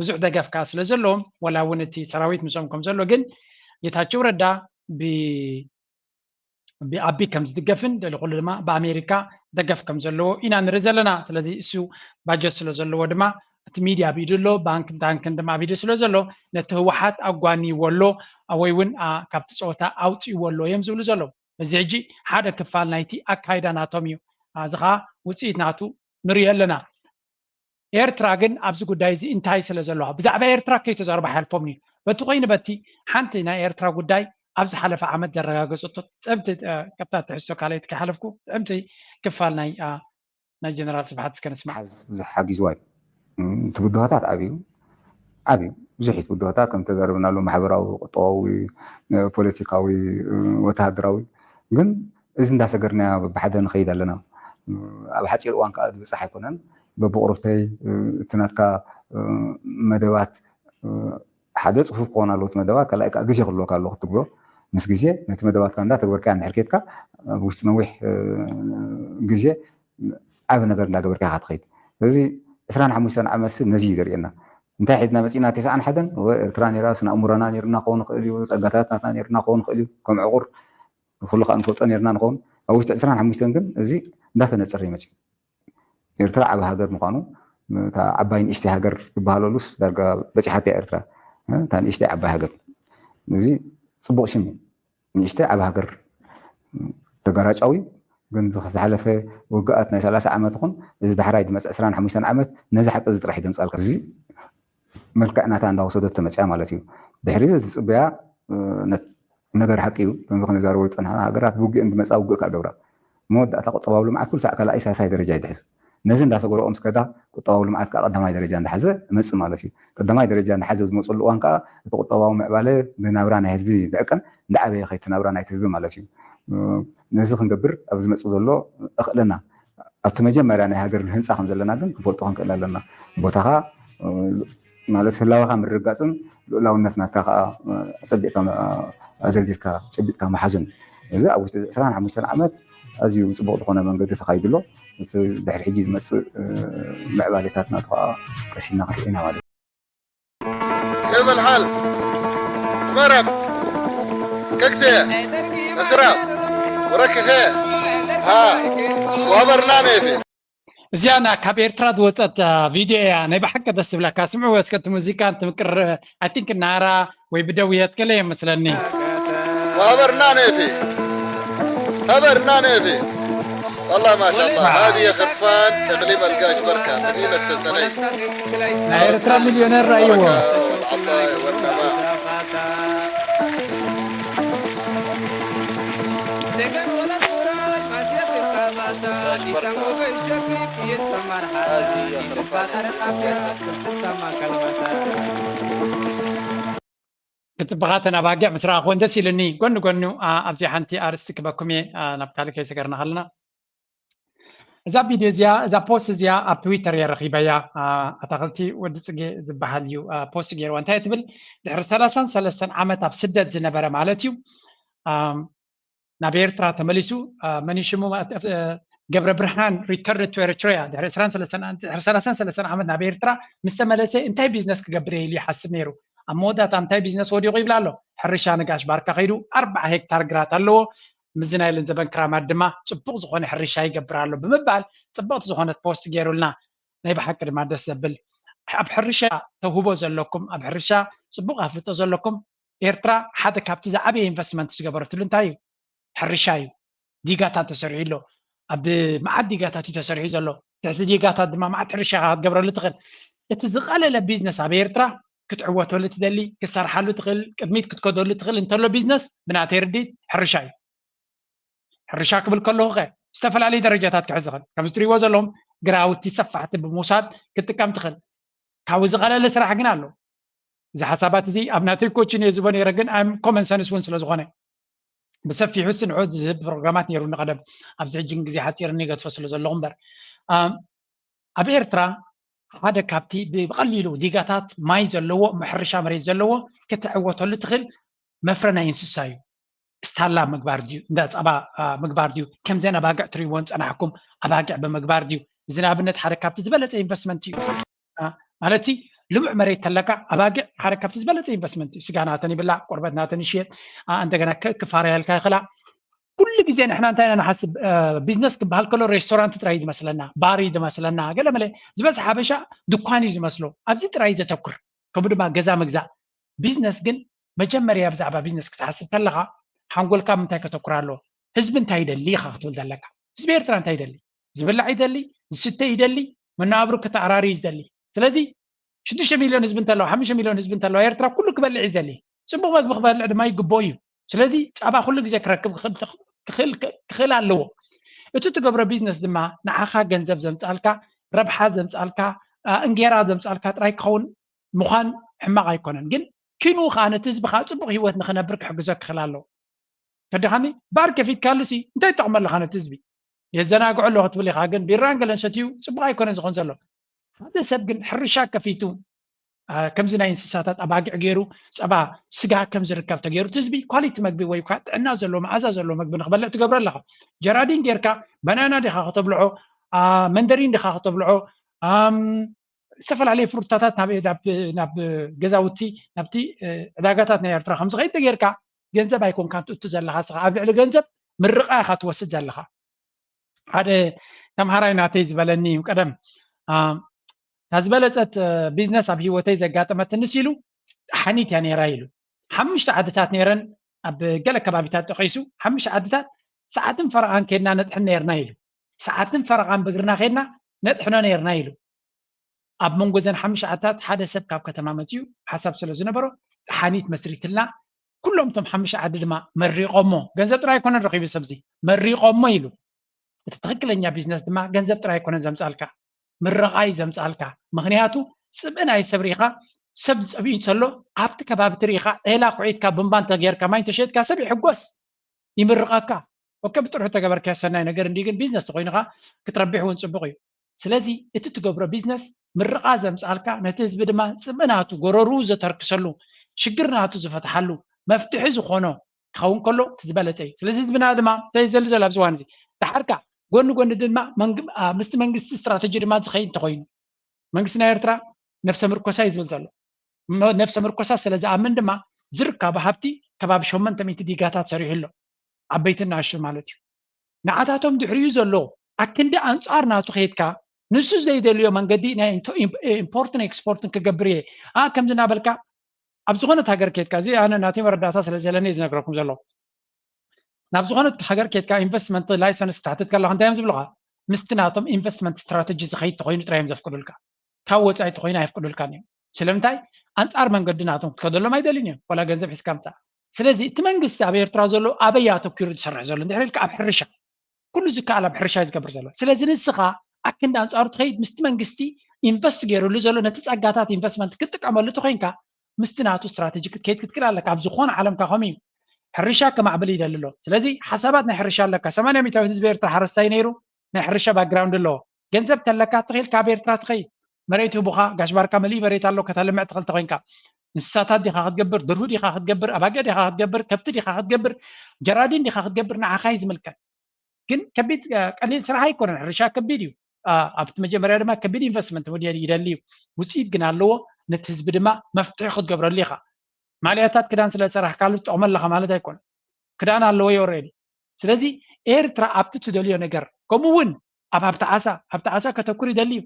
ብዙሕ ደገፍ ከዓ ስለ ዘለዎም ወላ እውን እቲ ሰራዊት ምስኦም ከም ዘሎ ግን ጌታቸው ረዳ ብኣቢ ከም ዝድገፍን ልዕሊ ኩሉ ድማ ብኣሜሪካ ደገፍ ከም ዘለዎ ኢና ንርኢ ዘለና። ስለዚ እሱ ባጀት ስለ ዘለዎ ድማ እቲ ሚድያ ኣብ ኢዱ ኣሎ፣ ባንክን ታንክን ድማ ኣብ ኢዱ ስለ ዘሎ ነቲ ህወሓት ኣጓንይዎ ኣሎ ወይ እውን ካብቲ ፀወታ ኣውፅእዎ ኣሎ እዮም ዝብሉ ዘለዉ። እዚ ሕጂ ሓደ ክፋል ናይቲ ኣካይዳ ናቶም እዩ። እዚ ከዓ ውፅኢት ናቱ ንሪኦ ኣለና። ኤርትራ ግን ኣብዚ ጉዳይ እዚ እንታይ ስለ ዘለዋ ብዛዕባ ኤርትራ ከይተዛረቡ ሓልፎም እዩ። በቲ ኮይኑ በቲ ሓንቲ ናይ ኤርትራ ጉዳይ ኣብ ዝሓለፈ ዓመት ዘረጋገፀቶ ጥዕምቲ ካብታ ትሕዝቶ ካልኣይቲ ከይሓለፍኩ ጥዕምቲ ክፋል ናይ ናይ ጀነራል ስብሓት እስከ ንስማዕ። ሓዝ ብዙሕ ሓጊዝዋ እዩ። እቲ ብድሆታት ዓብዩ ዓብዩ ብዙሕ እዩ። ብድሆታት ከም ተዛረብናሉ ማሕበራዊ፣ ቁጠባዊ፣ ፖለቲካዊ፣ ወተሃደራዊ። ግን እዚ እንዳሰገርናዮ ብሓደ ንኸይድ ኣለና። ኣብ ሓፂር እዋን ከዓ ዝበፅሕ ኣይኮነን። በብቁርብተይ እቲ ናትካ መደባት ሓደ ፅፉፍ ክኾን ኣለዎ እቲ መደባት፣ ካልኣይ ከዓ ግዜ ክህልወካ ኣለዎ ክትግብሮ። ምስ ግዜ ነቲ መደባትካ እንዳተግበርካዮ እንድሕር ኬድካ ኣብ ውሽጢ ነዊሕ ግዜ ዓቢ ነገር እንዳገበርካ ኢኻ ትኸይድ። ስለዚ ዕስራን ሓሙሽተን ዓመት ሲ ነዚ እዩ ዘርእየና። እንታይ ሒዝና መፂና? ተስዓን ሓደን ወ ኤርትራ ነይራ፣ ስነ ኣእምሮና ነይርና ክኸውን ይኽእል እዩ፣ ፀጋታት ናትና ነይርና ክኸውን ይኽእል እዩ። ከም ዕቑር ኩሉ ከዓ ንፈልጦ ነይርና ንኸውን። ኣብ ውሽጢ ዕስራን ሓሙሽተን ግን እዚ እንዳተነፀረ ይመፅእ። ኤርትራ ዓቢ ሃገር ምዃኑ፣ እታ ዓባይ ንእሽተይ ሃገር ትበሃለሉስ ዳርጋ በፂሓትያ ኤርትራ። እታ ንእሽተይ ዓባይ ሃገር፣ እዚ ፅቡቕ ሽም እዩ። ንእሽተይ ዓቢ ሃገር ተጋራጫዊ፣ ግን ዝሓለፈ ውግኣት ናይ ሰላሳ ዓመት ይኹን እዚ ዳሕራይ ዝመፅእ ዕስራን ሓሙሽተን ዓመት ነዚ ሓቂ እዚ ጥራሕ እዩ ዘምፃልካ። እዚ መልክዕ ናታ እንዳወሰደቶ መፅያ ማለት እዩ። ድሕሪ እዚ ዝፅበያ ነገር ሓቂ እዩ። ከምዚ ክንዛረበሉ ዝፀናሕና ሃገራት ብውግእ እንትመፃ ውግእ ከዓ ገብራ። መወዳእታ ቁጠባዊ ልምዓት ኩሉ ሳዕ ካልኣይ ሳልሳይ ደረጃ ይድሕዝ። ነዚ እንዳሰገረኦም እስከዳ ቁጠባዊ ልምዓት ከዓ ቀዳማይ ደረጃ እንዳሓዘ እመፅእ ማለት እዩ። ቀዳማይ ደረጃ እንዳሓዘ ዝመፅሉ እዋን ከዓ እቲ ቁጠባዊ ምዕባለ ብናብራ ናይ ህዝቢ ዝዕቀን እንዳዓበየ ከይድ ናብራ ናይቲ ህዝቢ ማለት እዩ። ነዚ ክንገብር ኣብ ዝመፅእ ዘሎ እኽእለና ኣብቲ መጀመርያ ናይ ሃገር ህንፃ ከም ዘለና ግን ክፈልጦ ክንክእል ኣለና። ቦታኻ ማለት ህላወኻ ምርግጋፅን ልኡላውነት ናትካ ከዓ ኣፀቢቕካ ኣደልዲልካ ጨቢጥካ መሓዙን። እዚ ኣብ ውሽጢ ዕስራን ሓሙሽተን ዓመት ኣዝዩ ብፅቡቕ ዝኾነ መንገዲ ተኻይዱ ኣሎ። እቲ ድሕሪ ሕጂ ዝመፅእ ምዕባሌታት ናቱ ከዓ ቀሲና ክንርኢ ኢና ማለት እዩ። ክብል ሓል መረብ ከክተ እስራብ ወረክኸ ሃ ዋበርና ነቲ እዚኣ ና ካብ ኤርትራ ዝወፀት ቪድዮ እያ። ናይ ብሓቂ ደስ ትብለካ። ስምዕዎ እስከ እቲ ሙዚቃ እንትምቅር ኣይ ቲንክ ናራ ወይ ብደውየት ገለ የመስለኒ። ዋበርና ነቲ ሃበርና ነቲ والله ما شاء الله هذه خرفان تقليب القاش بركة مدينة تسني ናይ ኤርትራ ሚልዮነር ራእይዎ። عطايا والنماء ክፅብኻ ተን ኣባጊዕ ምስ ረኣኹወን ደስ ኢሉኒ። ጎኒ ጎኑ ኣብዚ ሓንቲ ኣርእስቲ ክበኩም እየ ናብ ካልእ ከይሰገርና ከለና እዛ ቪድዮ እዚኣ እዛ ፖስት እዚኣ ኣብ ትዊተር እየ ረኺበያ። ኣታኽልቲ ወዲ ፅጌ ዝበሃል እዩ ፖስት ገይርዋ። እንታይ ትብል? ድሕሪ ሰላሳን ሰለስተን ዓመት ኣብ ስደት ዝነበረ ማለት እዩ ናብ ኤርትራ ተመሊሱ መን ሽሙ ገብረ ብርሃን return to Eritrea ድሕሪ ሰላሳን ሰለስተን ዓመት ናብ ኤርትራ ምስ ተመለሰ እንታይ ቢዝነስ ክገብር እየ ኢሉ ይሓስብ ነይሩ። ኣብ መወዳእታ እንታይ ቢዝነስ ወዲቑ ይብል ኣሎ። ሕርሻ ንጋሽ ባርካ ከይዱ ኣርባዓ ሄክታር ግራት ኣለዎ። ምስዚ ናይ ለንዘበን ክራማት ድማ ፅቡቕ ዝኾነ ሕርሻ ይገብር ኣሎ ብምባል ፅብቕቲ ዝኾነት ፖስት ገይሩልና። ናይ ብሓቂ ድማ ደስ ዘብል ኣብ ሕርሻ ተውህቦ ዘለኩም ኣብ ሕርሻ ፅቡቕ ኣፍልጦ ዘለኩም ኤርትራ ሓደ ካብቲ ዝዓበየ ኢንቨስትመንት ዝገበረትሉ እንታይ እዩ? ሕርሻ እዩ። ዲጋታት ተሰሪሑ ኣሎ። ኣብ መዓት ዲጋታት እዩ ተሰሪሑ ዘሎ። ትሕቲ ዲጋታት ድማ መዓት ሕርሻ ክትገብረሉ ትኽእል። እቲ ዝቐለለ ቢዝነስ ኣብ ኤርትራ ክትዕወተሉ ትደሊ፣ ክትሰርሓሉ ትኽእል፣ ቅድሚት ክትከደሉ ትኽእል እንተሎ ቢዝነስ ብናተይ ርድኢት ሕርሻ እዩ። ሕርሻ ክብል ከለኹ ኸ ዝተፈላለዩ ደረጃታት ክሕዝ ይኽእል። ከምዚ ትሪእዎ ዘለኹም ግራውቲ ሰፋሕቲ ብምውሳድ ክትጥቀም ትኽእል። ካብኡ ዝቐለለ ስራሕ ግን ኣሎ። እዚ ሓሳባት እዚ ኣብ ናተይ ኮችን እየ ዝቦ ነይረ፣ ግን ኣም ኮመን ሰንስ እውን ስለ ዝኾነ ብሰፊሑ ስንዖ ዝህብ ፕሮግራማት ነይሩ ንቐደም። ኣብዚ ሕጂ ግን ግዜ ሓፂርኒ ገድፎ ስለ ዘለኹ እምበር ኣብ ኤርትራ ሓደ ካብቲ ብቐሊሉ ዲጋታት ማይ ዘለዎ ሕርሻ መሬት ዘለዎ ክትዕወተሉ ትኽእል መፍረ ናይ እንስሳ እዩ። ስታላ ምግባር ድዩ እንዳ ፃባ ምግባር ድዩ? ከምዘን ኣባግዕ ትሪእዎን ፀናሕኩም ኣባግዕ ብምግባር ድዩ? እዚ ንኣብነት ሓደ ካብቲ ዝበለፀ ኢንቨስትመንት እዩ። ማለት ልሙዕ መሬት ተለካ ኣባግዕ ሓደ ካብቲ ዝበለፀ ኢንቨስትመንት እዩ። ስጋ ናተን ይብላዕ፣ ቆርበት ናተን ይሽየጥ። እንደገና ክፋረያልካ ይኽላ። ኩሉ ግዜ ንሕና እንታይ ኢና ንሓስብ? ቢዝነስ ክበሃል ከሎ ሬስቶራንት ጥራይ ዝመስለና፣ ባር እዩ ዝመስለና። ገለ መለ ዝበዝሕ ሓበሻ ድኳን እዩ ዝመስሎ። ኣብዚ ጥራይ ዘተኩር ከምኡ ድማ ገዛ ምግዛእ። ቢዝነስ ግን መጀመርያ ብዛዕባ ቢዝነስ ክትሓስብ ከለኻ ሓንጎልካ ምንታይ ከተኩር ኣለዎ? ህዝቢ እንታይ ይደሊ ኢኻ ክትብል ዘለካ። ህዝቢ ኤርትራ እንታይ ይደሊ? ዝብላዕ ይደሊ፣ ዝስተ ይደሊ፣ መነባብሩ ክተዓራሪ እዩ ዝደሊ። ስለዚ ሽዱሽተ ሚልዮን ህዝቢ እንተለዋ፣ ሓሙሽተ ሚልዮን ህዝቢ እንተለዋ ኤርትራ ኩሉ ክበልዕ እዩ ዝደሊ። ፅቡቕ መግቢ ክበልዕ ድማ ይግብኦ እዩ። ስለዚ ፃባ ኩሉ ግዜ ክረክብ ክኽእል ኣለዎ። እቲ ትገብሮ ቢዝነስ ድማ ንዓኻ ገንዘብ ዘምፃልካ፣ ረብሓ ዘምፃልካ፣ እንጌራ ዘምፃልካ ጥራይ ክኸውን ምዃን ሕማቕ ኣይኮነን። ግን ኪኑ ከዓ ነቲ ህዝቢ ከዓ ፅቡቕ ህይወት ንክነብር ክሕግዞ ክኽእል ኣለዎ። ተደኻኒ ባር ከፊትካሉ ሲ እንታይ ትጠቕመ ኣለኻ ነቲ ህዝቢ? የዘናግዖ ኣለዎ ክትብል ኢኻ፣ ግን ቢራን ገለን ሰትዩ ፅቡቕ ኣይኮነን ዝኾን ዘሎ። ሓደ ሰብ ግን ሕርሻ ከፊቱ ከምዚ ናይ እንስሳታት ኣባጊዕ ገይሩ ፀባ ስጋ ከም ዝርከብ ተገይሩ እቲ ህዝቢ ኳሊቲ መግቢ ወይ ከዓ ጥዕና ዘለዎ መዓዛ ዘለዎ መግቢ ንክበልዕ ትገብሮ ኣለኻ። ጀራዲን ጌርካ በናና ዲኻ ከተብልዖ፣ መንደሪን ዲኻ ከተብልዖ፣ ዝተፈላለዩ ፍሩታታት ናብ ገዛውቲ ናብቲ ዕዳጋታት ናይ ኤርትራ ከምዝኸይድ ተጌርካ ገንዘብ ኣይኮንካን ትእቱ ዘለኻ። ስኻ ኣብ ልዕሊ ገንዘብ ምርቓ ኢኻ ትወስድ ዘለኻ። ሓደ ተምሃራይ ናተይ ዝበለኒ እዩ ቀደም፣ እታ ዝበለፀት ቢዝነስ ኣብ ህይወተይ ዘጋጠመትንስ ኢሉ፣ ሓኒት እያ ነይራ ኢሉ። ሓሙሽተ ዓድታት ነይረን፣ ኣብ ገለ ከባቢታት ጠቂሱ፣ ሓሙሽተ ዓድታት ሰዓትን ፈረቓን ከድና ነጥሕን ነይርና ኢሉ። ሰዓትን ፈረቓን ብእግርና ከድና ነጥሕኖ ነይርና ኢሉ። ኣብ መንጎ ዘን ሓሙሽተ ዓድታት ሓደ ሰብ ካብ ከተማ መፅዩ ሓሳብ ስለ ዝነበሮ፣ ሓኒት መስሪትልና፣ ኩሎም እቶም ሓሙሽተ ዓዲ ድማ መሪቖሞ። ገንዘብ ጥራይ ኣይኮነን ረኺቡ ሰብዚ፣ መሪቖሞ ኢሉ። እቲ ትኽክለኛ ቢዝነስ ድማ ገንዘብ ጥራይ ኣይኮነን ዘምፃልካ፣ ምርቓ እዩ ዘምፃልካ። ምኽንያቱ ፅብኢ ናይ ሰብ ርኢኻ፣ ሰብ ዝፀብዩ እንተሎ ኣብቲ ከባቢ ትርኢኻ ዒላ ኩዒትካ ቡምባ እንተጌርካ ማይ እንተሸጥካ ሰብ ይሕጎስ፣ ይምርቐካ። ኦኬ፣ ብጥርሑ ተገበርካዮ ሰናይ ነገር እንዲ፣ ግን ቢዝነስ ተኮይኑ ከዓ ክትረብሕ እውን ፅቡቕ እዩ። ስለዚ እቲ ትገብሮ ቢዝነስ ምርቓ ዘምፃልካ፣ ነቲ ህዝቢ ድማ ፅምኢ ናቱ ጎረርኡ ዘተርክሰሉ፣ ሽግር ናቱ ዝፈትሓሉ መፍትሒ ዝኾኖ ክኸውን ከሎ እቲ ዝበለፀ እዩ። ስለዚ ህዝብና ድማ እንታይ ዘሉ ዘሎ ኣብዚ እዋን እዚ ደሓርካ ጎኒ ጎኒ ድማ ምስቲ መንግስቲ ስትራተጂ ድማ ዝኸይድ እንተኮይኑ መንግስቲ ናይ ኤርትራ ነብሰ ምርኮሳ እዩ ዝብል ዘሎ። ነብሰ ምርኮሳ ስለ ዝኣምን ድማ ዝርካቡ ሃብቲ ከባቢ ሸሞንተ ሚእቲ ዲጋታት ሰሪሑ ኣሎ። ዓበይትን ንኣሽቱ ማለት እዩ። ንዓታቶም ድሕሪኡ ዘሎ ኣክንዲ ኣንጻር ናቱ ከይድካ ንሱ ዘይደልዮ መንገዲ ናይ ኢምፖርትን ኤክስፖርትን ክገብር እየ ኣ ከምዚ እናበልካ ኣብ ዝኾነት ሃገር ከይድካ፣ እዚ ኣነ ናተይ መረዳእታ ስለ ዘለኒ ዝነግረኩም ዘሎ። ናብ ዝኾነት ሃገር ከይድካ ኢንቨስትመንት ላይሰንስ ክትሓትት ከለኻ እንታይ እዮም ዝብሉኻ? ምስቲ ናቶም ኢንቨስትመንት ስትራተጂ ዝኸይድ ተኾይኑ ጥራይ እዮም ዘፍቅዱልካ። ካብ ወፃኢ ተኾይኑ ኣየፍቅዱልካን እዮም። ስለምንታይ? ኣንፃር መንገዲ ናቶም ክትከደሎም ኣይደልን እዮም። ዋላ ገንዘብ ሒዝካ ምፃእ። ስለዚ እቲ መንግስቲ ኣብ ኤርትራ ዘሎ ኣበይ ኣተኪሩ ዝሰርሕ ዘሎ እንድሕር ኢልካ ኣብ ሕርሻ ኩሉ ዝከኣል ኣብ ሕርሻ እዩ ዝገብር ዘሎ። ስለዚ ንስኻ ኣክንዲ ኣንፃሩ ትኸይድ ምስቲ መንግስቲ ኢንቨስት ገይሩሉ ዘሎ ነቲ ፀጋታት ኢንቨስትመንት ክትጥቀመሉ ተኮይንካ ምስቲ ናቱ ስትራተጂ ክትከይድ ክትክእል ኣለካ ኣብ ዝኾነ ዓለምካ ከምኡ እዩ። ሕርሻ ከማዕብል ይደሊ ኣሎ። ስለዚ ሓሳባት ናይ ሕርሻ ኣለካ። ሰማንያ ሚእታዊት ህዝቢ ኤርትራ ሓረስታይ ነይሩ፣ ናይ ሕርሻ ባክግራውንድ ኣለዎ። ገንዘብ ተለካ ተኺል ካብ ኤርትራ ትኸይድ መሬት ህቡኻ ጋሽ ባርካ መሊእ መሬት ኣሎ ከተልምዕ ትኽእል ተኮይንካ እንስሳታት ዲኻ ክትገብር፣ ድርሁ ዲኻ ክትገብር፣ ኣባጊዕ ዲኻ ክትገብር፣ ከብቲ ዲኻ ክትገብር፣ ጀራዲን ዲኻ ክትገብር ንዓኻ እዩ ዝምልከት። ግን ከቢድ ቀሊል ስራሕ ኣይኮነን። ሕርሻ ከቢድ እዩ። ኣብቲ መጀመርያ ድማ ከቢድ ኢንቨስትመንት ይደሊ እዩ። ውፅኢት ግን ኣለዎ። ነቲ ህዝቢ ድማ መፍትሒ ክትገብረሉ ኢኻ። ማልያታት ክዳን ስለ ዝሰራሕካሉ ትጠቕሞ ኣለኻ ማለት ኣይኮነን። ክዳን ኣለዎ ኦሬዲ። ስለዚ ኤርትራ ኣብቲ ትደልዮ ነገር ከምኡ እውን ኣብ ሃብቲ ዓሳ፣ ሃብቲ ዓሳ ከተኩር ይደሊ እዩ።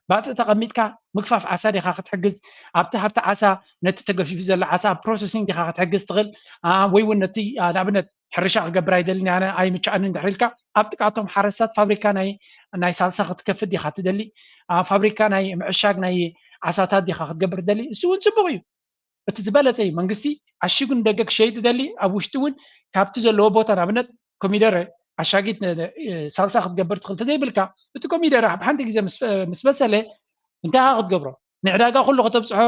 ባፅእ ተቐሚጥካ ምግፋፍ ዓሳ ዲኻ ክትሕግዝ? ኣብቲ ሃብቲ ዓሳ ነቲ ተገፊፉ ዘሎ ዓሳ ኣብ ፕሮሰሲንግ ዲኻ ክትሕግዝ ትኽእል? ወይ እውን ነቲ ንኣብነት ሕርሻ ክገብር ኣይደልን ኣነ ኣይምችኣንን እንድሕር ኢልካ ኣብ ጥቃቶም ሓረስታት ፋብሪካ ናይ ናይ ሳልሳ ክትከፍት ዲኻ ትደሊ? ፋብሪካ ናይ ምዕሻግ ናይ ዓሳታት ዲኻ ክትገብር ትደሊ? እሱ እውን ፅቡቅ እዩ። እቲ ዝበለፀ እዩ። መንግስቲ ዓሺጉ ንደገ ክሸይጥ ይደሊ፣ ኣብ ውሽጢ እውን ካብቲ ዘለዎ ቦታ ንኣብነት ኮሚደረ ዓሻጊት ሳልሳ ክትገብር ትኽእል ተዘይብልካ እቲ ኮሚደረ ኣብ ሓንቲ ግዜ ምስ በሰለ እንታይ ኢኻ ክትገብሮ? ንዕዳጋ ኩሉ ከተብፅሖ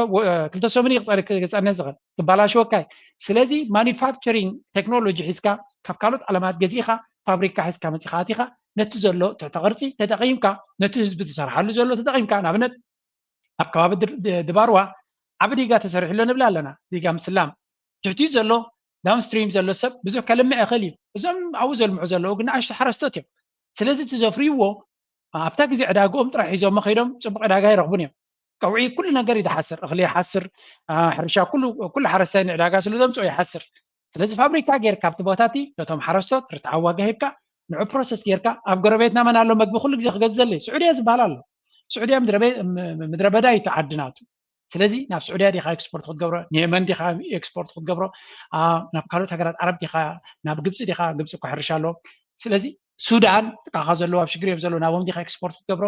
ክልተ ሰሙን እዩ ክፀንሕ ዝኽእል ክባላሸወካ እዩ። ስለዚ ማኒፋክቸሪንግ ቴክኖሎጂ ሒዝካ ካብ ካልኦት ዓለማት ገዚእኻ ፋብሪካ ሒዝካ መፂኻ ኣቲኻ ነቲ ዘሎ ትሕተ ቅርፂ ተጠቒምካ ነቲ ህዝቢ ዝሰርሓሉ ዘሎ ተጠቒምካ ንኣብነት ኣብ ከባቢ ድባርዋ ዓቢ ዲጋ ተሰሪሑ ኣሎ ንብል ኣለና። ዲጋ ምስላም ትሕቲኡ ዘሎ ዳውንስትሪም ዘሎ ሰብ ብዙሕ ከልምዕ ይኽእል እዩ። እዞም ኣብኡ ዘልምዑ ዘለዉ ግን ንኣሽቱ ሓረስቶት እዮም። ስለዚ እቲ ዘፍርይዎ ኣብታ ግዜ ዕዳግኦም ጥራሕ ሒዞሞ ከይዶም ፅቡቅ ዕዳጋ ይረኽቡን እዮም። ቀውዒ ኩሉ ነገር እዩ ዝሓስር፣ እኽሊ ይሓስር፣ ሕርሻ ኩሉ ሓረስታይ ንዕዳጋ ስለ ዘምፅኦ ይሓስር። ስለዚ ፋብሪካ ጌርካ ኣብቲ ቦታ እቲ ነቶም ሓረስቶት ርትዓዊ ዋጋ ሂብካ ንዑ ፕሮሰስ ጌርካ ኣብ ጎረቤትና መን ኣሎ መግቢ ኩሉ ግዜ ክገዝእ ዘለ ስዑድያ ዝበሃል ኣሎ። ስዑድያ ምድረ በዳ እዩ እቲ ዓዲ ናቱ። ስለዚ ናብ ስዑድያ ዲኻ ኤክስፖርት ክትገብሮ፣ ንየመን ዲኻ ኤክስፖርት ክትገብሮ፣ ናብ ካልኦት ሃገራት ዓረብ ዲኻ፣ ናብ ግብፂ ዲኻ፣ ግብፂ እኮ ሕርሻ ኣለዎም። ስለዚ ሱዳን ጥቃኻ ዘለዉ ኣብ ሽግር እዮም ዘለዉ ናቦም ዲኻ ኤክስፖርት ክትገብሮ?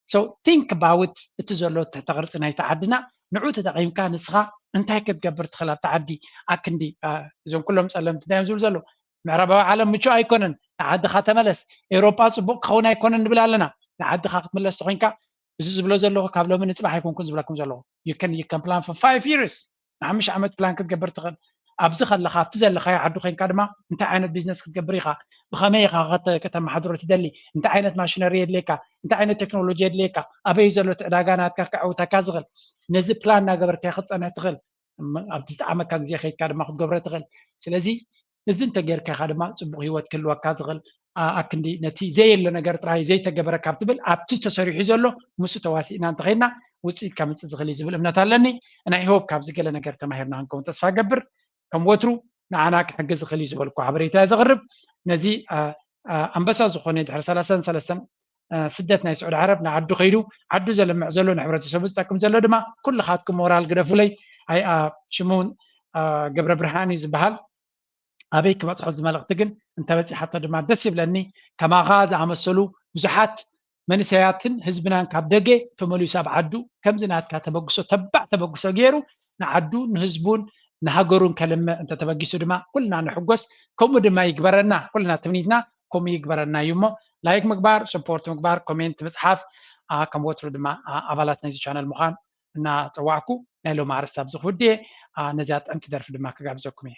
So think about እቲ ዘሎ ትሕተ ቅርፂ ናይቲ ዓድና ንዑ ተጠቂምካ ንስኻ እንታይ ክትገብር ትኽእል ኣብቲ ዓዲ ኣክንዲ እዞም ኩሎም ፀለምቲ እንታይ እዮም ዝብሉ ዘለዉ ምዕራባዊ ዓለም ምቹእ ኣይኮነን፣ ንዓድኻ ተመለስ፣ ኤውሮጳ ጽቡቕ ክኸውን ኣይኮነን ንብል ኣለና። ንዓድኻ ክትምለስ ተኾይንካ፣ እዚ ዝብሎ ዘለኹ ካብ ሎሚ ንጽባሕ ኣይኮንኩን ዝብለኩም ዘለኹ። You can, you can plan for five years፣ ንሓሙሽተ ዓመት ፕላን ክትገብር ትኽእል። ኣብዚ ከለኻ ኣብቲ ዘለኻዮ ዓዲ ኮይንካ ድማ እንታይ ዓይነት ቢዝነስ ክትገብር ኢኻ፣ ብኸመይ ኢኻ ከተመሓድሮ ትደሊ፣ እንታይ ዓይነት ማሽነሪ የድልየካ፣ እንታይ ዓይነት ቴክኖሎጂ የድልየካ፣ ኣበይ ዘሎ እቲ ዕዳጋ ናትካ ከዕውተካ ዝኽእል፣ ነዚ ፕላን እናገበርካ ክትፀንሕ ትኽእል። ኣብዚ ዝጠዓመካ ግዜ ከይድካ ድማ ክትገብሮ ትኽእል። ስለዚ እዚ እንተጌርካ ኢኻ ድማ ፅቡቕ ህይወት ክህልወካ ዝኽእል። ኣክንዲ ነቲ ዘየለ ነገር ጥራይ ዘይተገበረ ካብ ትብል ኣብቲ ተሰሪሑ ዘሎ ምስኡ ተዋሲእና እንተኸይድና ውፅኢት ከምፅእ ዝኽእል እዩ ዝብል እምነት ኣለኒ። ናይ ሆፕ ካብዚ ገለ ነገር ተማሂርና ክንከውን ተስፋ ገብር። ከም ወትሩ ንዓና ክሕግዝ ዝኽእል እዩ ዝበልኩ ሓበሬታ እየ ዘቕርብ። ነዚ ኣንበሳ ዝኾነ ድሕሪ ሰላሳን ሰለስተን ስደት ናይ ስዑድ ዓረብ ንዓዱ ከይዱ ዓዱ ዘልምዕ ዘሎ ንሕብረተሰቡ ዝጠቅም ዘሎ ድማ ኩልኻትኩም ሞራል ግደፉለይ። ኣይ ሽሙ ገብረ ብርሃን እዩ ዝበሃል። ኣበይ ክበፅሖ እዚ መልእኽቲ ግን እንተበፂሓቶ ድማ ደስ ይብለኒ። ከማኻ ዝኣመሰሉ ብዙሓት መንእሰያትን ህዝብናን ካብ ደገ ተመሊሱ ኣብ ዓዱ ከምዚ ናትካ ተበግሶ ተባዕ ተበግሶ ገይሩ ንዓዱ ንህዝቡን ንሃገሩን ከልምዕ እንተተበጊሱ ድማ ኩልና ንሕጎስ። ከምኡ ድማ ይግበረና። ኩልና ትምኒትና ከምኡ ይግበረና እዩ እሞ ላይክ ምግባር፣ ሰፖርት ምግባር፣ ኮሜንት ምፅሓፍ፣ ከም ወትሩ ድማ ኣባላት ናይዚ ቻነል ምዃን እናፀዋዕኩ ናይ ሎሚ ኣርእስቲ ኣብዚ ክውድእ እየ። ነዚኣ ጥዕምቲ ደርፊ ድማ ክጋብዘኩም እየ።